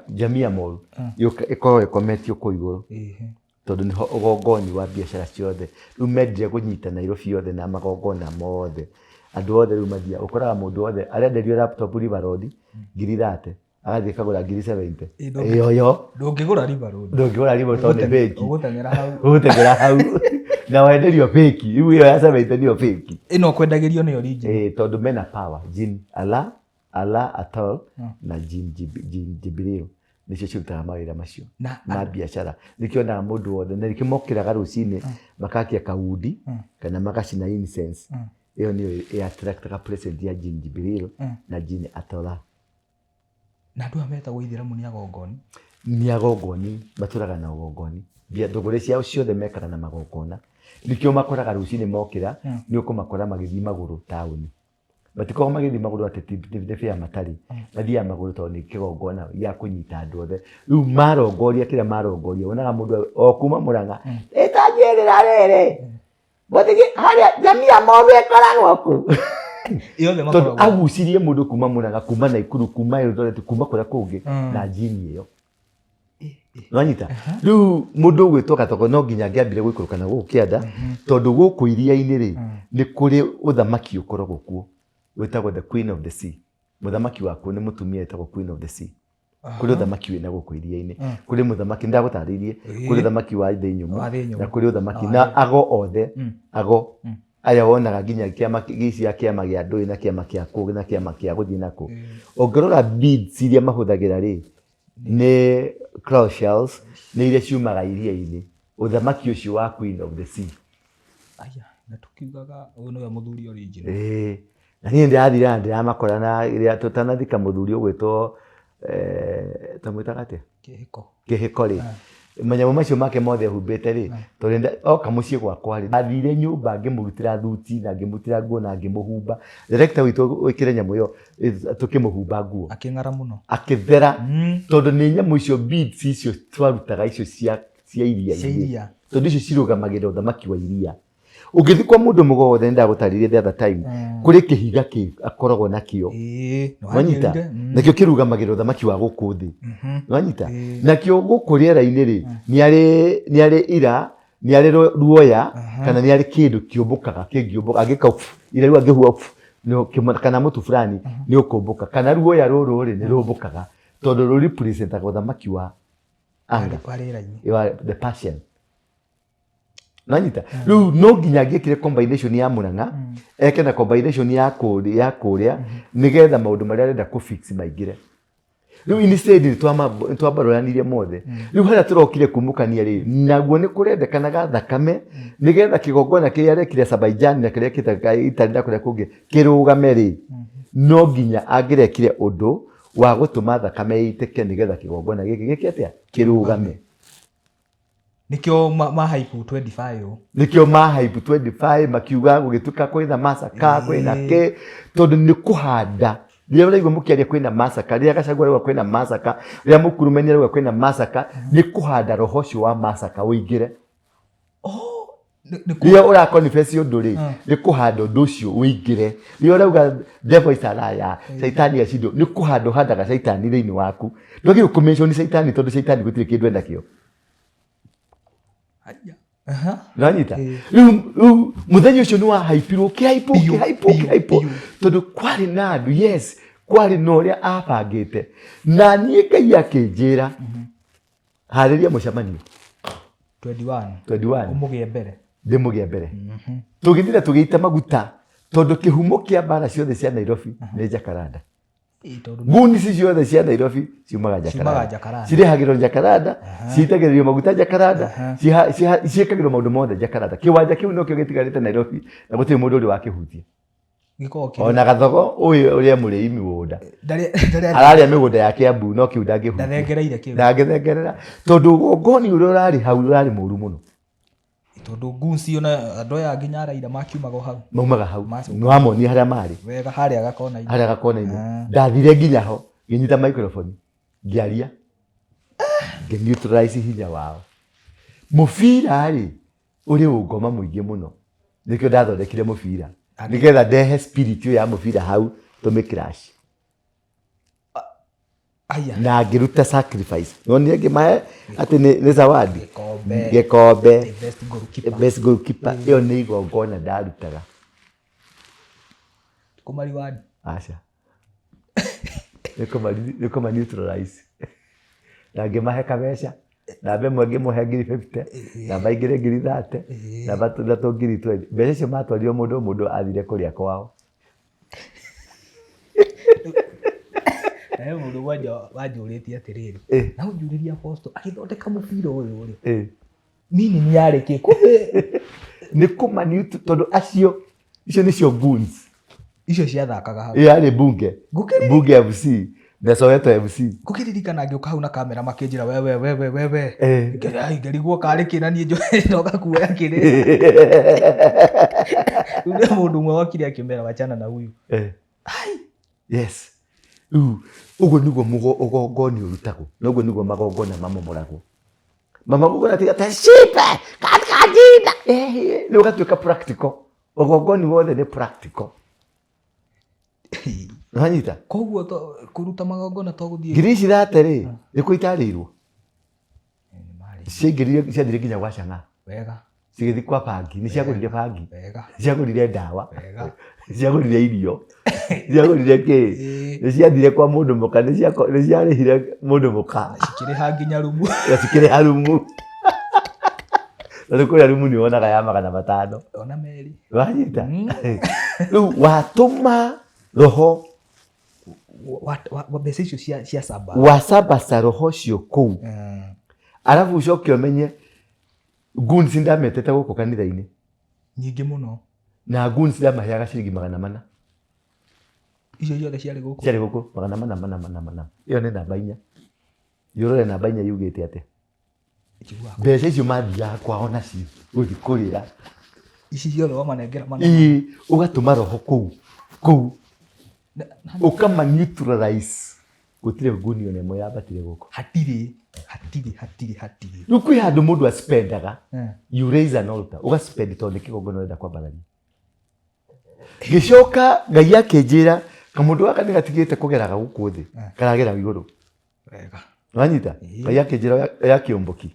Jamia Mall ĩkoragwo ĩkometio kũu igũrũ. Tondũ nĩho ũgongoni wa biacara ciothe. Rĩu mendire kũnyita Nairobi yothe na magongona mothe. Andũ othe rĩu mathiaga, ũkoraga mũndũ wothe arenderio laptop River Road ngiri 30, agathiĩ akagũra ngiri 70. Ĩyo yo. Ndũngĩgũra River Road. Ndũngĩgũra River Road tondũ nĩ fake. Ũgũteng'era hau. Ũgũteng'era hau. Na wenderio fake. Rĩu ĩyo ya 70 nĩyo fake. Ĩno ũkwendagĩrio nĩ original. Ĩĩ, tondũ mena power. Jin Allah, Allah Atol na Jin Jibril nĩcio cirutaga mawĩra macio ma biacara. Nĩkĩo onaga mũndũ wothe, na nĩkĩo mokĩraga rũcinĩ makakia kaundi kana magacina incense. Ĩyo nĩyo ĩ attractaga presence ya Jin Jibril na Jin Atola. Na andũ aya metagwo ithĩramu nĩ agongoni? Nĩ agongoni, matũraga na ũgongoni. Thũgũrĩ ciao ciothe mekaga na magongona. Nĩkĩo makoraga rũcinĩ mokĩra, nĩ ũkũmakora magĩthiĩ magũrũ taũni. Matikoragwo magĩthiĩ magũrũ atĩ nĩ bĩa matarĩ, mathiaga magũrũ tondũ nĩ kĩgongona gĩa kũnyita andũ othe. Rĩu marongoria kĩrĩa marongoria, wonaga mũndũ o kuma Mũrang'a, ĩtanjĩrĩra rĩrĩ, mũthigi harĩa Jamia Mall ĩkoragwo kũ? Yothe Tondũ makoragwo. Agucirie mũndũ kuma Mũrang'a, kuma Naikuru, kuma Eldoret, kuma kũrĩa kũngĩ na njini ĩyo. Nwanyita rĩu mũndũ ũgwĩtwo Gathogo no nginya angĩambire gũikũrũka na gũkũ kĩanda, tondũ gũkũ iria-inĩ rĩ, nĩ kũrĩ ũthamaki ũkoragwo kuo wĩtagwo the Queen of the Sea. Mũthamaki wakuo nĩ mũtumia wĩtagwo Queen of the Sea. Kũrĩ ũthamaki wĩna gũkũ iria-inĩ, kũrĩ mũthamaki ndagũtarĩirie, kũrĩ ũthamaki wa thĩ nyũmũ Wa thĩ nyũmũ. na kũrĩ ũthamaki na ago othe. Ago aya wonaga nginya kĩama gĩci ya kĩama gĩa ndũĩ na kĩama kĩa kũ na kĩama kĩa gũthiĩ nakũ. Ũngĩrora beads iria mahũthagĩra rĩ, nĩ crow shells, nĩ iria ciumaga iria-inĩ, ũthamaki ũcio wa Queen of the Sea. Aya, na tũkiugaga ũyũ nĩwe mũthuri original. Ĩĩ, na niĩ ndĩrathire na ndĩramakora na rĩrĩa tũtanathika mũthuri ũgwĩtwo twamwĩtaga atĩa? Kĩhĩko. Kĩhĩko rĩ, manyamũ macio make mothe ehumbĩte rĩ, tondũ oka mũciĩ gwakwa rĩ, ndathire nyũmba ngĩmũrutĩra thuti na ngĩmũrutĩra nguo na ngĩmũhumba. Director witũ wĩkĩre nyamũ ĩyo tũkĩmũhumba nguo. Akĩng'ara mũno. Akĩthera, tondũ nĩ nyamũ icio, beads icio twarutaga icio cia Cia iria-inĩ. Iria. Tondũ icio cirũgamagĩrĩra ũthamaki wa iria. Ũngĩthiĩ kwa mũndũ mũgo wothe, nĩndagũtarĩirie the other time, kũrĩ kĩhiga kĩ akoragwo nakĩo. Ĩĩ, Nwanyita? nĩwanjĩrire. Nakĩo kĩrugamagĩrĩra ũthamaki wa gũkũ thĩ. Nwanyita? Nakĩo gũkũ rĩera-inĩ rĩ, nĩ arĩ ira, nĩ arĩ ruoya, kana nĩ arĩ kĩndũ kĩũmbũkaga, kĩngĩũmbũka, angĩka ira rĩu angĩhuha. Kana mũtu fulani nĩ ũkũmbũka, kana ruoya rũrũ rĩ, nĩ rũmbũkaga tondũ rũ representaga ũthamaki wa anga wa rĩera-inĩ. Wa the Persian. Nanyita rĩu no nginya angĩekire combination ya Murang'a, eke na combination ya kũrĩa ya kũrĩa, nĩgetha maũndũ marĩa arenda kũ fix maingĩre. Rĩu instead nĩ twambarũranirie mothe. Rĩu harĩa tũrokire kumũkania rĩ, naguo nĩ kũrendekanaga thakame, nĩgetha kĩgongona kĩrĩa arekire Azerbaijan na kĩrĩa ekĩte Italy na kũrĩa kũngĩ kĩrũgame rĩ, no nginya angĩrekire ũndũ wa gũtũma thakame ĩitĩke, nĩgetha kĩgongona gĩkĩ gĩke atĩa? Kĩrũgame. Nĩkĩo ma hype 25 ũũ. Nĩkĩo ma hype 25, makiuga gũgĩtuĩka kwĩna massacre, kwĩna kĩ, tondũ nĩ kũhanda. Rĩrĩa ũraigua mũkĩaria kwĩna massacre, rĩrĩa Gachagua arauga kwĩna massacre, rĩrĩa Mũkurumeni arauga kwĩna massacre, nĩ kũhanda roho ũcio wa massacre ũingĩre. Oh, Rĩrĩa ũra confess ũndũ rĩ, nĩ kũhanda ũndũ ũcio ũingĩre. Rĩrĩa ũrauga devil is a liar, caitani acindwo, nĩ kũhanda ũhandaga caitani thĩinĩ waku. Ndwagĩrĩirwo kũ mention caitani, tondũ caitani gũtirĩ kĩndũ enakĩo. Aya. Aha. Nanyita. Ĩĩ. Rĩu mũthenya ũcio nĩ wahaipirwo, ũkĩhaipwo, Biũ, ũkĩhaipwo, biũ, ũkĩhaipwo, biũ. tondũ kwarĩ na andũ, yes, kwarĩ na ũrĩa abangĩte. Na niĩ Ngai akĩnjĩra, harĩria mũcemanio 21. 21. Ũmũgĩe mbere. Ndĩmũgĩe mbere. Tũgĩthiĩ na tũgĩita maguta, tondũ kĩhumo kĩa mbara ciothe cia Nairobi nĩ Jacaranda. Ĩĩ, tondũ Nguni ciothe cia Nairobi ciumaga Ciumaga Jacaranda. Jacaranda. Cirehagĩrwo Jacaranda, ciitagĩrĩrio maguta Jacaranda, ciĩkagĩrwo maũndũ mothe Jacaranda. Kĩwanja kĩu nokĩo gĩtigarĩte Nairobi na gũtirĩ mũndũ ũrĩ wakĩhutia. Gĩkoragwo kĩrĩ Ona Gathogo ũyũ ũrĩa mũrĩi mĩgũnda ndarĩ ararĩa mĩgũnda ya Kiambu, no kĩu ndangĩhutia. Ndathengereire kĩu. Ndangĩthengerera, tondũ ũgongoni ũrĩa ũrarĩ hau ũrarĩ mũru mũno. Tondũ goons ona andũ aya nginya Raila makiumaga o hau. Maumaga hau. Macoka. Nĩwamonia harĩa marĩ. Wega, harĩa gakona-inĩ. Harĩa gakona-inĩ. Ndathire nginya ho, ngĩnyita microphone, ngĩaria, ngĩ neutralize hinya wao. Mũbira rĩ, ũrĩ ũngoma mũingĩ mũno, nĩkĩo ndathondekire mũbira, nĩgetha ndehe spirit ĩyo ya mũbira hau, tũmĩ crash. Aya. Na ngĩruta sacrifice, no niĩ ngĩmahe atĩ nĩ zawadi. Gĩkombe. Gĩkombe. The best goalkeeper. Best goalkeeper. Ĩyo nĩ igongona ndarutaga. Kũmariwadi. Aca, nĩ kũma neutralize, na ngĩmahe kabeca. Namba ĩmwe ngĩmũhe ngiri 50, namba igĩrĩ ngiri 30, namba ithatũ ngiri 20. Mbeca icio matwarirwo mũndũ o mũndũ athire kũrĩa kwao. Na he mũndũ kwanja wanjũrĩtie atĩrĩrĩ, na ũnjũrĩrie, Apostle agĩthondeka mũbira ũyũ rĩ, meaning yarĩ kĩ? Kumbe Nĩ kũma tondũ acio, icio nĩcio goons. Icio ciathakaga hau. Yarĩ Bunge. Bunge FC na Soweto FC. Ngũkĩririkana ngĩũka hau na kamera, makĩnjĩra, "Wewe, wewe, wewe." Ngĩrigwo karĩ kĩ, na niĩ njoka kuoya kĩrĩ. Rĩu nĩ mũndũ ũmwe wokire akĩmera, "Wachana na huyu." Yes, rĩu ũguo nĩguo ũgongoni ũrutagwo, na ũguo nĩguo magongona mamomoragwo. Magongona tiga ta shibe katika jina, rĩu ũgatuĩka practical. Ũgongoni wothe nĩ practical. Nĩwanyita? Koguo kũruta magongona to gũthiĩ. Ngiri ici thate rĩ, nĩkuo itarĩirwo, ciaingĩrire, ciathire nginya gwa Chang'aa. Cigĩthiĩ kwa bangi, nĩ ciagũrire bangi, ciagũrire ndawa, ciagũrire irio, ciagũrire kĩ, nĩ ciathire kwa mũndũ mũka, nĩ ciarĩhire mũndũ mũka. Cikĩrĩha nginya rumu. Na cikĩrĩha rumu. Tondũ kũrĩa rumu nĩ wonaga ya 500. Ona merĩ. Wanyita? Rĩu watũma roho Wa mbeca icio cia saba. Wacabaca roho ũcio kũu. Arabu ũcoke ũmenye goons ndametete gũkũ kanitha-inĩ. Nyingĩ mũno. Na goons ndamaheaga ciringi 400. Icio ciothe ciarĩ gũkũ. Ciarĩ gũkũ 400 400 400. Ĩyo nĩ namba inya. Yũrore namba inya yugĩte atĩa. Njiguaga. Mbeca icio mathiaga kwao nacio gũthiĩ kũrĩra. Ici ciothe wamanengera mana. Ĩĩ, ũgatũma roho kũu kũu, ũkama neutralize, gũtirĩ nguni ona ĩmwe yambatire gũkũ. Hatirĩ, hatirĩ, hatirĩ, hatirĩ. Rĩu kwĩ handũ mũndũ aspendaga. You raise an altar, ũgaspend, tondũ nĩ kĩgongona ũrenda kwambararia. Ngĩcoka Ngai akĩnjĩra kamũndũ gaka nĩ gatigĩte kũgeraga gũkũ thĩ, karagera igũrũ. Wanyita? Ngai akĩnjĩra oya kĩũmbũki.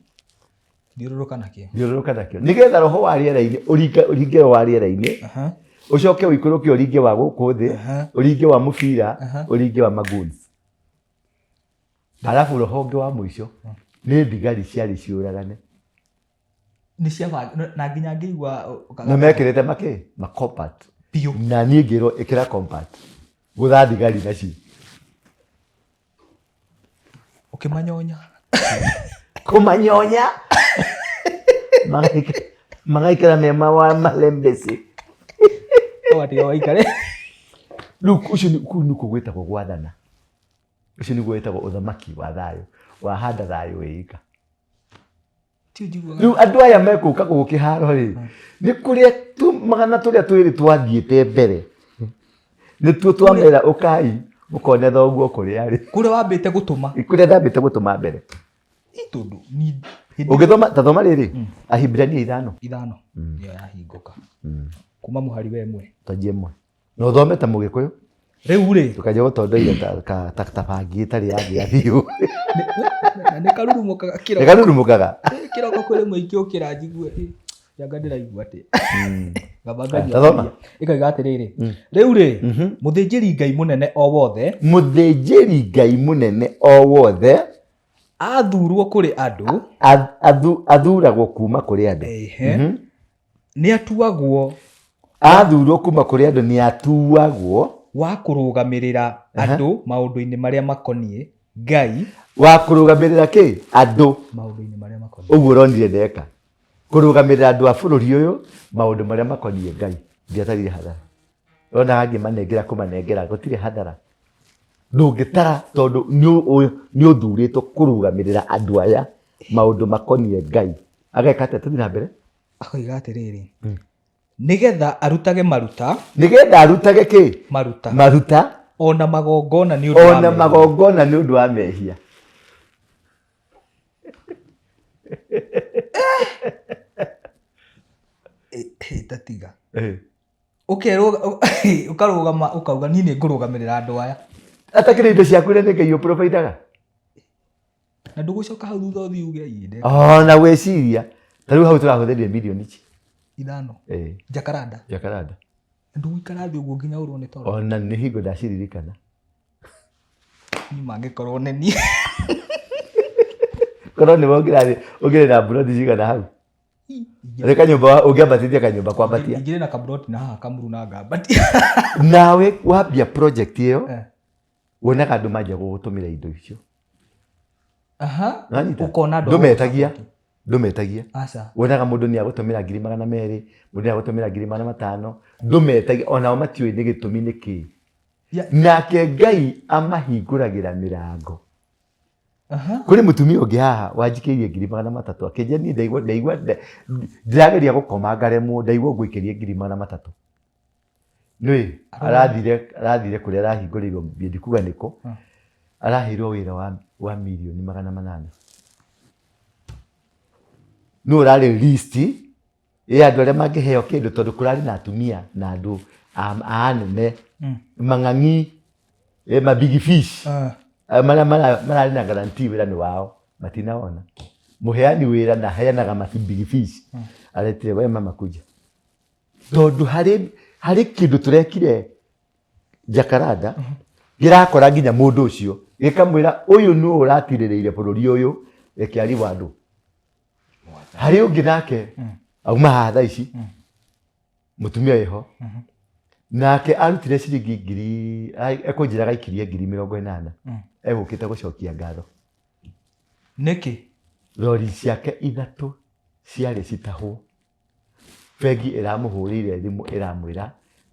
Thiũrũrũka nakĩo. Thiũrũrũka nakĩo, nĩgetha roho wa rĩera-inĩ ũringe, ũringe roho wa rĩera-inĩ. Ũcoke ũikũrũke ũringe wa gũkũ thĩ, ũringe wa mũbira, ũringe wa magoons. Arabu rũhonge wa mũico nĩ thigari ciarĩ ciũragane. Nĩ ciaba na nginya ngĩigua Na mekĩrĩte makĩ? Ma compact. Biũ. Na niĩ ngĩrwo ĩkĩra compact. Gũtha thigari nacio. Ũkĩmanyonya. Kũmanyonya. Magaikara me mawa malembeci. Ũgatiga waikare. Rĩu ũcio kũu nĩkuo gwĩtagwo gwathana. Ũcio nĩguo wĩtagwo ũthamaki wa thayũ. Wahanda thayũ wĩika. Rĩu andũ aya mekũka gũkũ kĩharo rĩ, nĩ kũrĩa tu magana tũrĩa twĩrĩ twathiĩte mbere. Nĩtuo twamera ũkai mũkone thoguo kũrĩa arĩ. Kũrĩa wambĩte gũtũma. Kũrĩa ndambĩte gũtũma mbere. Tondũ ni Ũngĩthoma ta thoma rĩrĩ, Ahibirania 5. 5. Nĩyo yahingũka. Kuma mũhari wa 1. Twanjie 1. Na ũthome ta Mũgĩkũyũ. Rĩu rĩ. Ndũkanjie gũtondoira ta bangi ĩtarĩ yagĩa biũ. Na nĩ karurumũkaga kĩroko. Nĩ karurumũkaga. Kĩroko kwĩ rĩmwe ingĩũkĩra njigue, anga ndĩraigua atĩa. Ngamba nganyua Tathoma. iria. Ĩkoiga atĩrĩrĩ, rĩu rĩ, mũthĩnjĩri Ngai mũnene o wothe. Mũthĩnjĩri Ngai mũnene o wothe. Athurwo kũrĩ andũ. Athuragwo kuma kũrĩ andũ. Ehe. Nĩ atuagwo. Athurwo kuma kũrĩ andũ nĩ atuagwo. Wa kũrũgamĩrĩra andũ maũndũ-inĩ marĩa makoniĩ Ngai. Wa kũrũgamĩrĩra kĩ? Andũ. Maũndũ-inĩ marĩa makoniĩ. Ũguo ũronire ndeka. Kũrũgamĩrĩra andũ a bũrũri ũyũ maũndũ marĩa makoniĩ Ngai. Ndiatarire hathara. Ũronaga ngĩmanengera kũmanengera gũtirĩ hathara. Ndũngĩtara tondũ nĩ ũthurĩtwo kũrũgamĩrĩra andũ aya maũndũ makoniĩ Ngai. Ageka atĩa? Tũthiĩ na mbere. Akoiga atĩrĩrĩ, nĩgetha arutage maruta. Nĩgetha arutage kĩ? Maruta. Maruta. Ona magongona nĩ ũndũ wa Ona mehia. magongona nĩ ũndũ wa mehia. Tatiga. Ũkerwo, ũkarũgama ũkauga niĩ nĩ ngũrũgamĩrĩra andũ aya. Atakĩrĩ indo ciaku iria nĩ Ngai ũprovidaga. Na ndũgũcoka hau thutha ũthiĩ uge, Ĩ, ndeka. Ona gwĩciria. Ta rĩu hau tũrahũthĩrire mirioni ici. 5. Jacaranda. Jacaranda. Na ndũgũikara thĩ ũguo nginya ũrwo nĩ toro. Ona nĩ hingo ndaciririkana. Niĩ mangĩkorwo nĩ niĩ. Korwo nĩwe ũngĩrathiĩ, ũngĩrĩ na mburoti cigana hau? Rĩ kanyũmba ũngĩambatithia kanyũmba kwambatia. Ingĩrĩ na kaburoti na haha kamuru na ngambatia. Nawe wambia project ĩyo, wonaga andũ manjia gũgũtũmĩra indo icio. Nĩwanyita? Ũkona andũ Ndũmetagia. Ndũmetagia. Aca. Wonaga mũndũ nĩ agũtũmĩra ngiri magana merĩ, mũndũ nĩ agũtũmĩra ngiri magana matano. Ndũmetagia, onao matiũĩ nĩ gĩtũmi nĩ kĩĩ. Nake Ngai amahingũragĩra mĩrango. Kũrĩ mũtumia ũngĩ haha wanjikĩirie ngiri magana matatũ akĩnjĩra niĩ ndaigua, ndaigua, ndĩrageria gũkoma ngaremwo, ndaigua ngũikĩrie ngiri magana matatũ. Nĩũĩ, arathire kũrĩa arahingũrĩirwo mbia, ndikuga nĩkũ, araheirwo wĩra wa mirioni magana manana. Nũ ũrarĩ list ya andũ arĩa mangĩheo kĩndũ tondũ kũrarĩ na atumia na andũ a anene, mang'ang'i, ma big fish, marĩa mararĩ na guarantee wĩra nĩ wao, matinawona. Mũheani wĩra na aheanaga ma big fish, aretire we mama kuja. Tondũ harĩ kĩndũ tũrekire Jacaranda, gĩrakora nginya mũndũ ũcio, gĩkamwĩra ũyũ nũ ũratirĩrĩire bũrũri ũyũ, reke ariwo andũ. Harĩ ũngĩ nake, auma haha thaa ici, mũtumia wĩho, nake arutire ciringi ngiri, ekũnjĩra gaikirie ngiri mĩrongo ĩnana, egũkĩte gũcokia ngatho. Nĩkĩ? Rori ciake 3 ciarĩ citahwo. Bengi ĩramũhũrĩire thimũ ĩramwĩra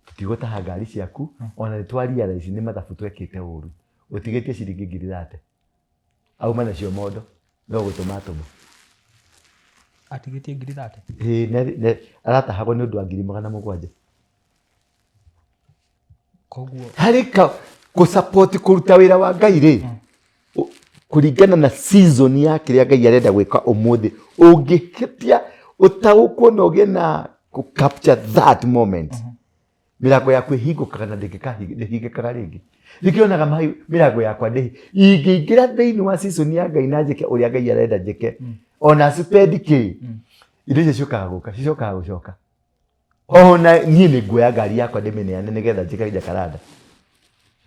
tũtigũtaha ngari ciaku, ona nĩ twa realize nĩ mathabu twekĩte ũru. Ũtigĩtie ciringi ngiri thate. Auma nacio mondo, no gũtũma atũma. Atigĩtie ngiri thate? Ĩĩ, aratahagwo nĩ ũndũ wa ngiri magana mũgwanja. Koguo Harĩ kũ-support kũruta wĩra wa Ngai rĩ, kũringana na season ya kĩrĩa Ngai arenda gwĩka ũmũthĩ, ũngĩhĩtia ũtaũkwo na ũgĩe na kũ capture that moment, mĩrango yaku ĩhingũkaga na ndĩhingĩkaga rĩngĩ. Nĩkĩo onaga mĩrango yakwa ndĩhi-, ingĩingĩra thĩinĩ wa season ya Ngai na njĩke ũrĩa Ngai arenda njĩke, ona spend kĩ, indo icio ciũkaga gũka, cicokaga gũcoka. Ona niĩ nĩ nguoya ngari yakwa ndĩmĩneane nĩgetha njĩke Jacaranda.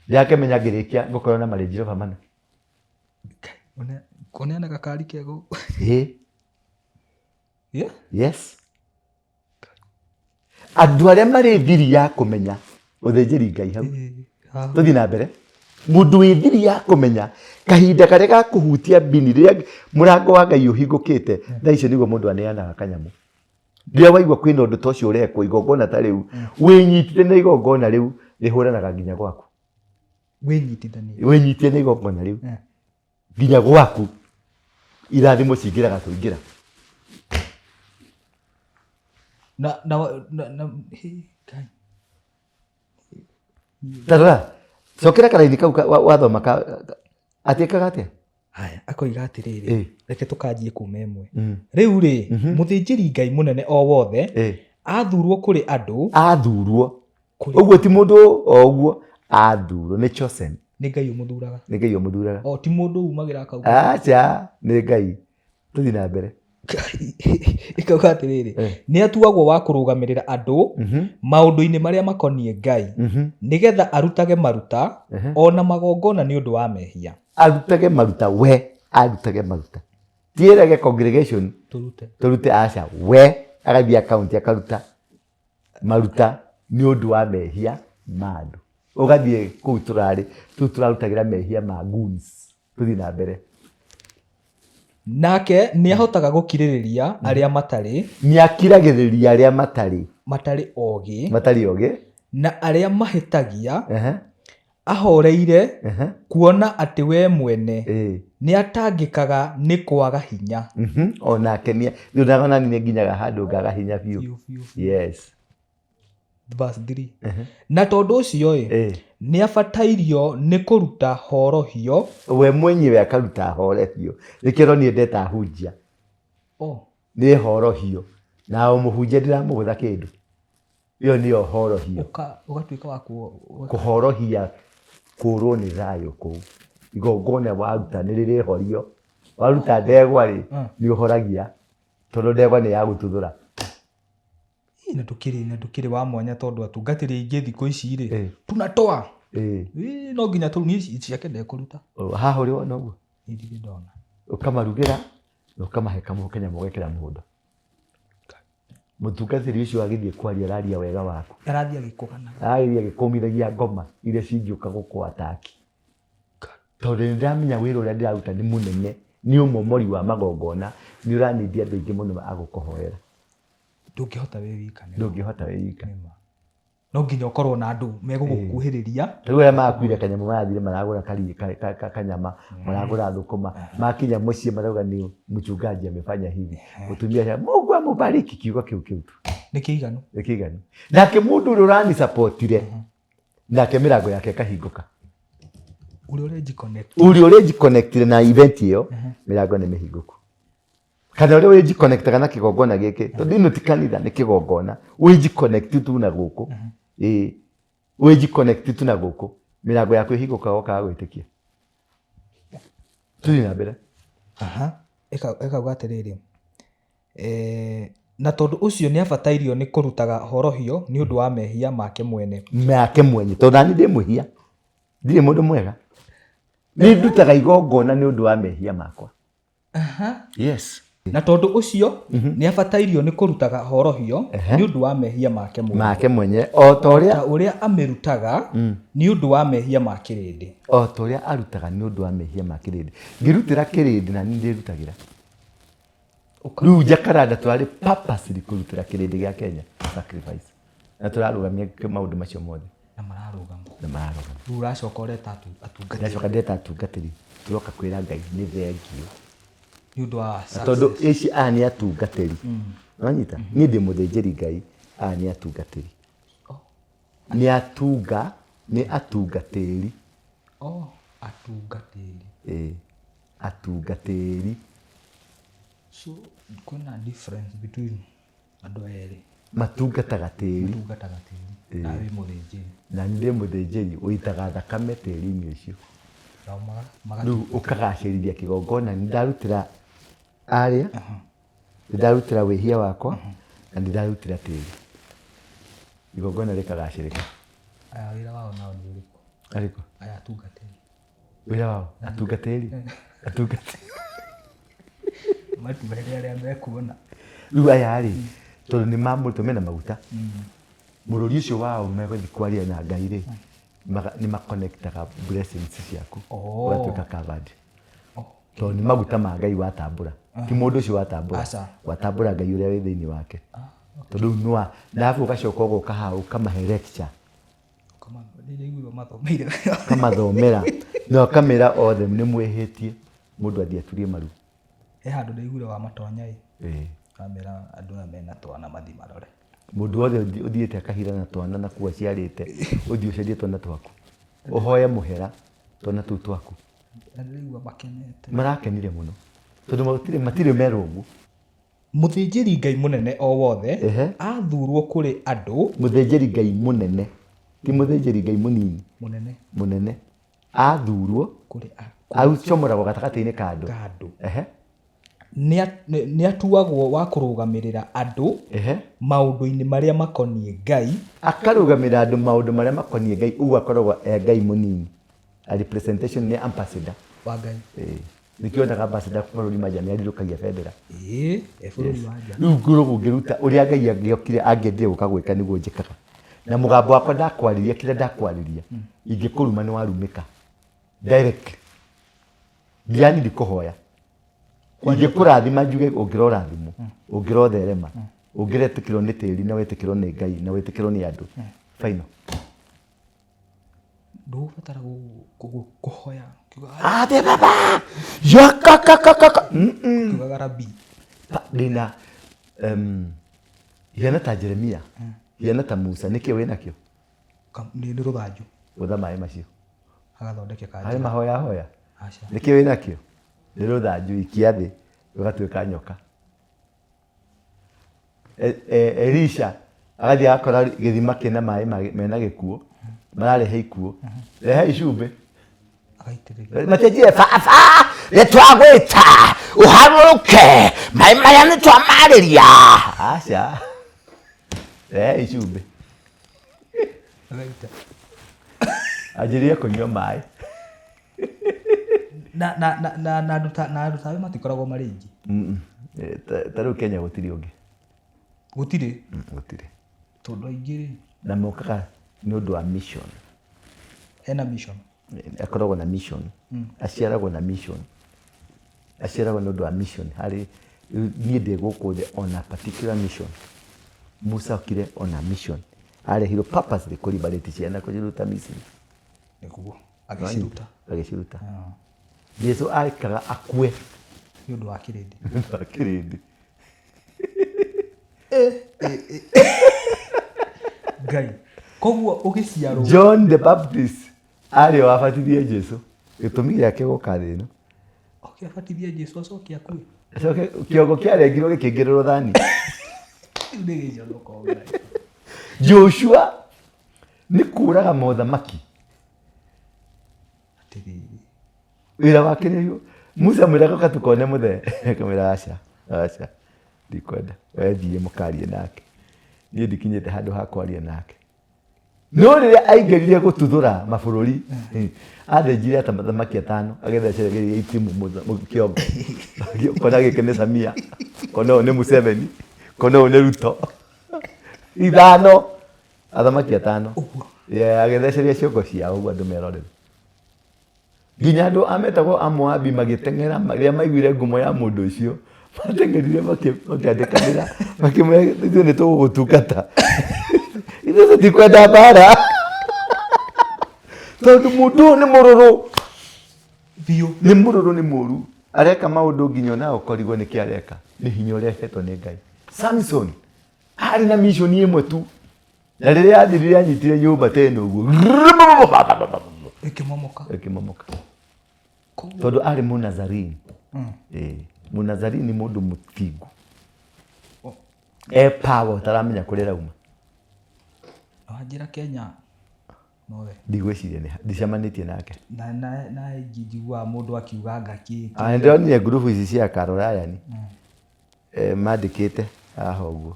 Ndĩrakĩmenya ngĩrĩkia ngũkorwo na ma Range Rover mana. Kũneana gakari kega ũguo. Ĩĩ. Yeah? Yes. Andũ arĩa marĩ thiri ya kũmenya ũthĩnjĩri Ngai hau. Tũthiĩ na mbere. Mũndũ wĩ thiri ya kũmenya kahinda karĩa ga kũhutia mbini rĩrĩa mũrango wa Ngai ũhingũkĩte, thaa icio nĩguo mũndũ aneanaga kanyamũ. Rĩrĩa waigua kwĩna ũndũ ta ũcio ũrekwo igongona ta rĩu, wĩnyitire na igongona rĩu rĩhũranaga nginya gwaku. Wĩnyitithanie. Wĩnyitire na igongona rĩu nginya gwaku irathimo cingĩraga kũingĩra. Na na na na hĩ, Ngai. Ta rora, cokera karaini kau wathoma atĩkaga atĩa? Haya, akoiga atĩrĩrĩ, reke tũkanjie kuma ĩmwe. Rĩu rĩ, mũthĩnjĩri Ngai mũnene o wothe athurwo kũrĩ andũ. Athurwo. Ũguo ti mũndũ o ũguo, athurwo nĩ chosen. Nĩ Ngai ũmũthuraga. Nĩ Ngai ũmũthuraga. O ti mũndũ umagĩra akauga. Aca, nĩ Ngai. Tũthiĩ na mbere. Ĩkauga atĩrĩrĩ, nĩ atuagwo wa kũrũgamĩrĩra andũ maũndũ-inĩ marĩa makoniĩ Ngai, nĩgetha arutage maruta o na magongona nĩ ũndũ wa mehia. Arutage maruta, we arutage maruta, ti ĩrage congregation tũrute, tũrute, aca, we agathiĩ akaunti akaruta maruta nĩ ũndũ wa mehia ma andũ. Ũgathiĩ kũu tũrarĩ tũu tũrarutagĩra mehia ma goons. Tũthiĩ na mbere. Nake nĩ ahotaga gũkirĩrĩria arĩa matarĩ, nĩ akiragĩrĩria arĩa matarĩ, matarĩ ogĩ, matarĩ ogĩ, na arĩa mahĩtagia, ahoreire, kuona atĩ we mwene nĩ atangĩkaga nĩ kwaga hinya. Onake nĩ rĩu ona niĩ nginyaga handũ ngaga hinya biũ. Biũ, biũ, biũ. Yes. Verse 3. Na tondũ ũcio ĩ, nĩ abatairio nĩ kũruta horohio. We mwenyewe akaruta horohio. Nĩkĩo ũronire ndeta hunjia. Oh. Nĩ horohio. Na o mũhunjia ndiramũgũtha kĩndũ. Ĩyo nĩyo horohio. Ũgatuĩka wa kũhorohia kũrwo nĩ thayũ kũu. Igongona waruta nĩ rĩrĩhorio. Waruta ndegwa rĩ, nĩ ũhoragia. Tondũ ndegwa nĩ ya gũtuthũra. Na ndũkĩrĩ, na ndũkĩrĩ wa mwanya tondũ atungatĩri aingĩ thikũ ici rĩ, tunatoa. No nginya tũ, niĩ ciake ndekũruta. Haha ũrĩ wona ũguo? Niĩ ndirĩ ndona. Ũkamarugĩra na ũkamahe kanyamũ ũgekĩra mũgũnda. Mũtungatĩri ũcio agĩthiĩ kwaria araria wega waku. Arathiĩ agĩkũganaga. Arathiĩ agĩkũmithagia ngoma iria cingĩũka gũkũ attack. Tondũ nĩ ndĩramenya wĩra ũrĩa ndĩraruta nĩ mũnene, nĩ ũmomori wa magongona, nĩ ũranĩndia andũ aingĩ mũno a gũkũhoera. Ndũngĩhota wĩ wika. Ndũngĩhota wĩ wika. No nginya ũkorwo na andũ megũgũkuhĩrĩria. Rĩu arĩa marakuire kanyamũ marathire maragũra kanyama, maragũra thũkũma, makinya mũciĩ marauga ni mchungaji amefanya hivi. Mũtumia aca, Mungu amubariki, kiugo kĩu kĩu tu. Nĩ kĩiganu. Nĩ kĩiganu. Nake mũndũ ũrĩa ũranisapotire, nake mĩrango yake ĩkahingũka. Ũrĩa ũrenji connect. Ũrĩa ũrenji connect na event ĩyo, mĩrango nĩ mĩhingũku. Kana ũrĩa wĩnji connectaga na kĩgongona gĩkĩ, tondũ ĩno ti kanitha, nĩ kĩgongona. Wĩnji connect tu na gũkũ. Ĩĩ. Wĩnji connect tu na gũkũ. Mĩrango yaku ĩhingũkaga ũkaga gwĩtĩkia. Tũthiĩ na mbere. Aha. Ĩkauga atĩrĩrĩ, na tondũ ũcio nĩ abatairio nĩ kũrutaga horohio nĩ ũndũ wa mehia make mwene. Make mwene, tondũ nani ndĩ mwĩhia. Ndirĩ mũndũ mwega. Nĩ ndutaga igongona nĩ ũndũ wa mehia makwa. Yes. Na tondũ ũcio nĩ abatairio nĩ kũrutaga horohio nĩ ũndũ wa mehia make mwene. Make mwenye. O ta ũrĩa Ta ũrĩa amĩrutaga nĩ ũndũ wa mehia ma kĩrĩndĩ. O ta ũrĩa arutaga nĩ ũndũ wa mehia ma kĩrĩndĩ. Ngĩrutĩra kĩrĩndĩ na niĩ ndĩrutagĩra. Rĩu Jacaranda tũrarĩ purposely kũrutĩra kĩrĩndĩ gĩa Kenya sacrifice. Na tũrarũgamia maũndũ macio mothe. Na mararũgama. Na mararũgama. Rĩu ũracoka ũreta atungatĩri. Ndacoka ndeta atungatĩri. Tũroka kwĩra Ngai nĩ thengiũ. Nĩ ũndũ wa Na tondũ ici aya nĩ atungatĩri. Wanyita? Niĩ ndĩ mũthĩnjĩri Ngai, aya nĩ atungatĩri. Nĩ atunga, nĩ atungatĩri. Oh, atungatĩri. Ĩĩ, atungatĩri. So, kwĩna difference between andũ erĩ. Matungataga tĩri. Matungataga tĩri. Na wĩ mũthĩnjĩri. Na niĩ ndĩ mũthĩnjĩri, ũitaga thakame tĩri-inĩ ũcio. Nao Rĩu ũkagacĩrithia kĩgongona, nĩ ndarutĩra arĩa, nĩ ndarutĩra wĩhia wakwa, na nĩ ndarutĩra tĩri. Igongona rĩkagacĩrĩka. Aya wĩra wao nao nĩ ũrĩkũ? Arĩkũ? Aya atungatĩri. Wĩra wao? Atungatĩri? Atungatĩri. Matuĩre arĩa mekuona. Rĩu aya rĩ, tondũ nĩ mamũrĩtwo mena maguta, mũrũri ũcio wao megũthiĩ kwaria na Ngai rĩ, nĩ makonektaga blessings ciaku, ũgatuĩka covered. Tondũ nĩ maguta ma Ngai watambũra, ti mũndũ ũcio watambũra, watambũra Ngai ũrĩa wĩ thĩinĩ wake. Tondũ rĩu nĩwa, na arabu ũgacoka ũgoka haha ũkamahe lecture. Ũkamathomera na ũkamera othe nĩ mwĩhĩtie, mũndũ athiĩ aturie maru. He handũ ndaiguire wamatonya ĩ, wamera andũ aya mena twana mathiĩ marore. Mũndũ wothe ũthiĩte akahira na twana na kũu aciarĩte, ũthiĩ ũcarie twana twaku. Ũhoe mũhera twana tũu twaku. Na ndĩraigua makenete. Marakenire mũno. Tondũ matirĩ matirĩ merwo ũguo. Mũthĩnjĩri Ngai mũnene o wothe athuurwo kũrĩ andũ. Mũthĩnjĩri Ngai mũnene, ti mũthĩnjĩri Ngai mũnini. Mũnene. Mũnene. Athuurwo kũrĩ acomoragwo gatagatĩ-inĩ ka andũ. Ka andũ. Nĩatuagwo wa kũrũgamĩrĩra andũ maũndũ-inĩ marĩa makoniĩ Ngai. Akarũgamĩrĩra andũ maũndũ marĩa makoniĩ Ngai, ũguo akoragwo e Ngai mũnini. A representation nĩ ambassador. Wa Ngai. Ĩĩ. Nĩkĩo wonaga ambassador bũrũri ma nja nĩarirũkagia bendera. Ĩĩ, e bũrũri wa nja. Rĩu ngoragwo ngĩruta ũrĩa Ngai angĩokire angĩendire gũka gwĩka nĩguo njĩkaga. Na mũgambo wakwa ndakwarĩria kĩrĩa ndakwarĩria, ingĩkũruma nĩwarumĩka. Directly. Ndiranindi kũhoya. Ingĩkũrathima njuge ũngĩrorathimwo, ũngĩrotherema, ũngĩretĩkĩrwo nĩ tĩri na wĩtĩkĩrwo nĩ Ngai na wĩtĩkĩrwo nĩ andũ. Final. Ndũgũbatara kũhoya. Ate baba! Yakakakakaka! Ukiugaga rabi. Ndĩna hiana ta Jeremia, hiana ta Musa, nĩkĩ wĩnakĩo? Nĩ rũthanju. Gũtha maĩ macio. Agathondeke kanjĩra. Harĩ mahoya hoya. Aca. Nĩkĩ wĩnakĩo? Nĩ rũthanju ikia thĩ, rũgatuĩka nyoka. Elisha agathiĩ agakora gĩthima kĩna maĩ mena gĩkuũ, mararehe ikuũ. Rehei cumbĩ. Agaitĩrĩria. Macenjie baba, nĩ twagwĩta ũharũrũke, maĩ maya nĩ twamarĩria. Aca. Rehei cumbĩ. Agaita. Anjĩrĩrie kũnyua maĩ. Na na na na na andũ ta na andũ tawe matikoragwo marĩ aingĩ. Ta rĩu Kenya gũtirĩ ũngĩ. Gũtirĩ? Gũtirĩ. Tondũ aingĩ rĩ. Na mokaga nĩ ũndũ wa mission. Ena mission? Akoragwo na mission. Aciaragwo na mission. Aciaragwo nĩ ũndũ wa mission. Harĩ niĩ ndĩ gũkũ thĩ on a particular mission. Musa okire on a mission. Arehirwo purposely kũ liberate ciana kũciruta Misiri. Nĩguo. Agĩciruta. Agĩciruta. Jesu arekaga akue. Nĩ ũndũ wa kĩrĩndĩ. Nĩ ũndũ wa kĩrĩndĩ. Ngai. Koguo ũgĩciarwo. John the Baptist arĩ o abatithie Jesu. Gĩtũmi gĩake gũka thĩ ĩno. Oke abatithie Jesu acoke akue. Acoke kĩongo kĩarengirwo gĩkĩingĩrĩrwo thani. Rĩu nĩ gĩconoko Ngai. Joshua nĩ kũraga mothamaki. Atĩrĩrĩ. Wĩra wake nĩ Musa mwĩraga ũka tukone mũthee. Akamwĩra aca, aca. Ndikwenda. We thiĩ mũkarie nake. Niĩ ndikinyĩte handũ ha kwaria nake. No rĩrĩa aingĩrire gũtuthũra mabũrũri, athĩnjire ata mathamaki atano, agĩthecereria itimũ kĩongo. Kona gĩkĩ nĩ Samia, kona ũyũ nĩ Museveni, kona ũyũ nĩ Ruto. Ithano, athamaki atano. Yeah, agĩtheceria ciongo ciao ũguo andũ merorere. Nginya andũ a metagwo Amoabi magĩteng'era rĩrĩa maiguire ngumo ya mũndũ ũcio, mateng'erire makĩandĩkanĩra, makĩmwĩra ithuĩ nĩ tũgũgũtungata. Ithuĩ tũtikwenda mbara. Tondũ mũndũ ũyũ nĩ mũrũrũ. Biũ. Nĩ mũrũrũ, nĩ mũru. Areka maũndũ nginya ona ũkorigwo nĩkĩ areka. Nĩ hinya ũrehetwo nĩ Ngai. Samson arĩ na mission ĩmwe tu. Na rĩrĩa athirire anyitire nyũmba ta ĩno ũguo. Ĩkĩmomoka. Ĩkĩmomoka. Tondũ arĩ Mũnazarini. Ĩĩ. Mũnazarini nĩ mũndũ mũthingu. E power ũtaramenya kũrĩa ĩrauma. Wanjĩra Kenya nowe. Ndigwĩciria nĩ ndicemanĩtie nake. Na na na njiguaga mũndũ akiuga anga kĩ. Ah, ndĩronire ngurubu ici cia Carol Ryan. Mandĩkĩte haha ũguo.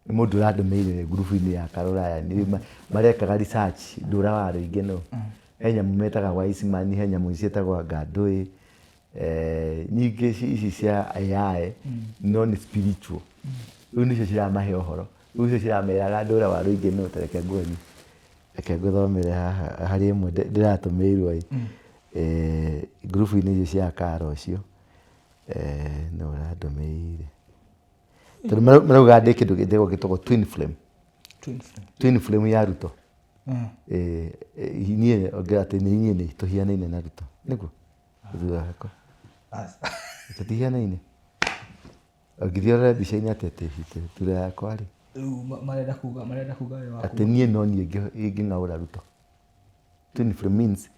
Nĩ mũndũ ũrandũmĩire ngurubu-inĩ ya Karũraya nĩ marekaga research ndũra wa rũingĩ no. He nyamũ metaga wise man, he nyamũ ciĩtagwo anga ndũĩ, nyingĩ ici cia AI no nĩ spiritual. Rĩu nĩcio ciramahe ũhoro. Rĩu icio cirameraga ndũra wa rũingĩ no ta reke nguonie. Reke ngũthomere haha harĩ ĩmwe ndĩratũmĩirwo ĩ. Ngurubu-inĩ icio cia Karo ũcio, nũ ũrandũmĩire. Tondũ marauga ndĩ kĩndũ gĩtagwo gĩtagwo twin flame. Twin flame. Twin flame ya Ruto. Niĩ ongera atĩ nĩ inyuĩ nĩ tũhianaine na Ruto. Nĩguo? Thutha wakwa. Tũtihianaine? Ũngĩthiĩ ũrore mbica-inĩ atĩ thutha yakwa rĩ. Rĩu marenda kuga marenda kuga we waku. Atĩ niĩ no niĩ ingĩng'aũra Ruto. Twin flame means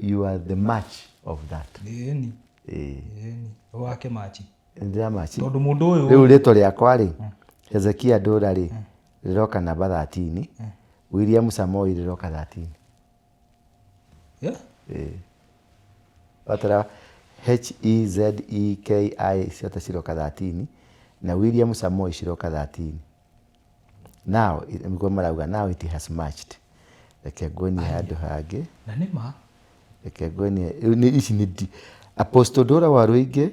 you are the match of that. Ĩni. Ĩni. Wake match. Ndĩramachi. Tondũ mũndũ ũyũ Rĩu rĩtwa rĩakwa rĩ, Hezekia Ndũra rĩ, rĩroka namba 13, William Samoei rĩroka 13. Yeah? Ĩĩ. Watara H E Z E K I ciothe ciroka 13 na William Samoei ciroka 13. Now, nĩguo marauga now it has matched. Reke nguonie handũ hangĩ. Na nĩ ma. Reke nguonie, rĩu nĩ ici nĩ ndi. Apostle Dora Waruinge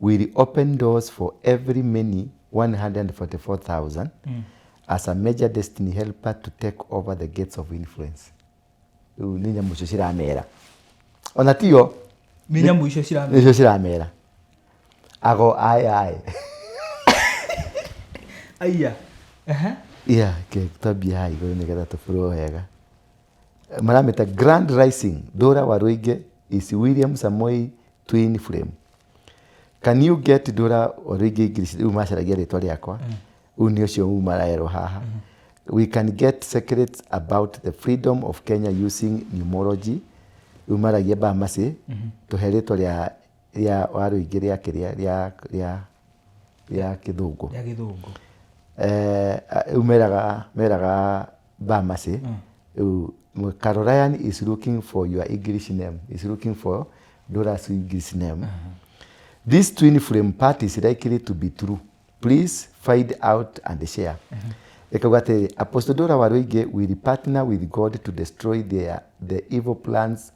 will open doors for every many 144,000 as a major destiny helper to take over the gates of influence. Rĩu nĩ nyamũ icio ciramera. Ona tio. Nĩ nyamũ icio ciramera. Nĩcio ciramera. Ago aye aye. Aiya. Ehe. Yeah, ke twambie haha igũrũ nĩgetha tũburwo wega. Maramĩta Grand Rising, Dora Waruinge is William Samoei twin flame. Can you get Dora Waruinge English? Rĩu macaragia rĩtwa rĩakwa. Rĩu nĩ ũcio rĩu marerwo haha. We can get secrets about the freedom of Kenya using numerology. Rĩu maragia Bamasi, tũhe rĩtwa rĩa rĩa Waruinge rĩa kĩrĩa rĩa rĩa rĩa kĩthũngũ. Rĩa gĩthũngũ. Rĩu meraga meraga Bamasi, rĩu Carol Ryan is looking for your English name. Is looking for Dora's English name. This twin flame part is likely to be true. Please find out and share. Ĩkauga atĩrĩrĩ, Apostle Dora Waruinge will partner with God to destroy the evil plans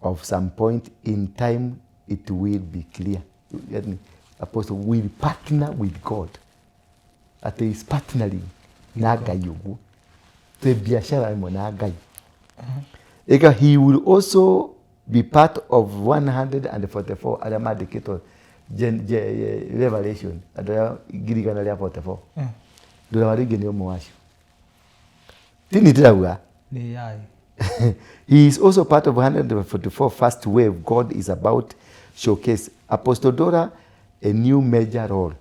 of some point in time it will be clear. Yani, Apostle will partner with God. Atĩ is partnering na Ngai ũguo. Twĩ biacara ĩmwe na Ngai. Ĩka he will also be part of 144 arĩa mandĩkĩtwo Revelation, andũ arĩa ngiri igana rĩa 44. Ndũra Waruinge nĩ ũmwe wacio. Ti niĩ ndĩrauga. Nĩ AI. He is also part of 144 first wave God is about showcase. Apostle Dora a new major role.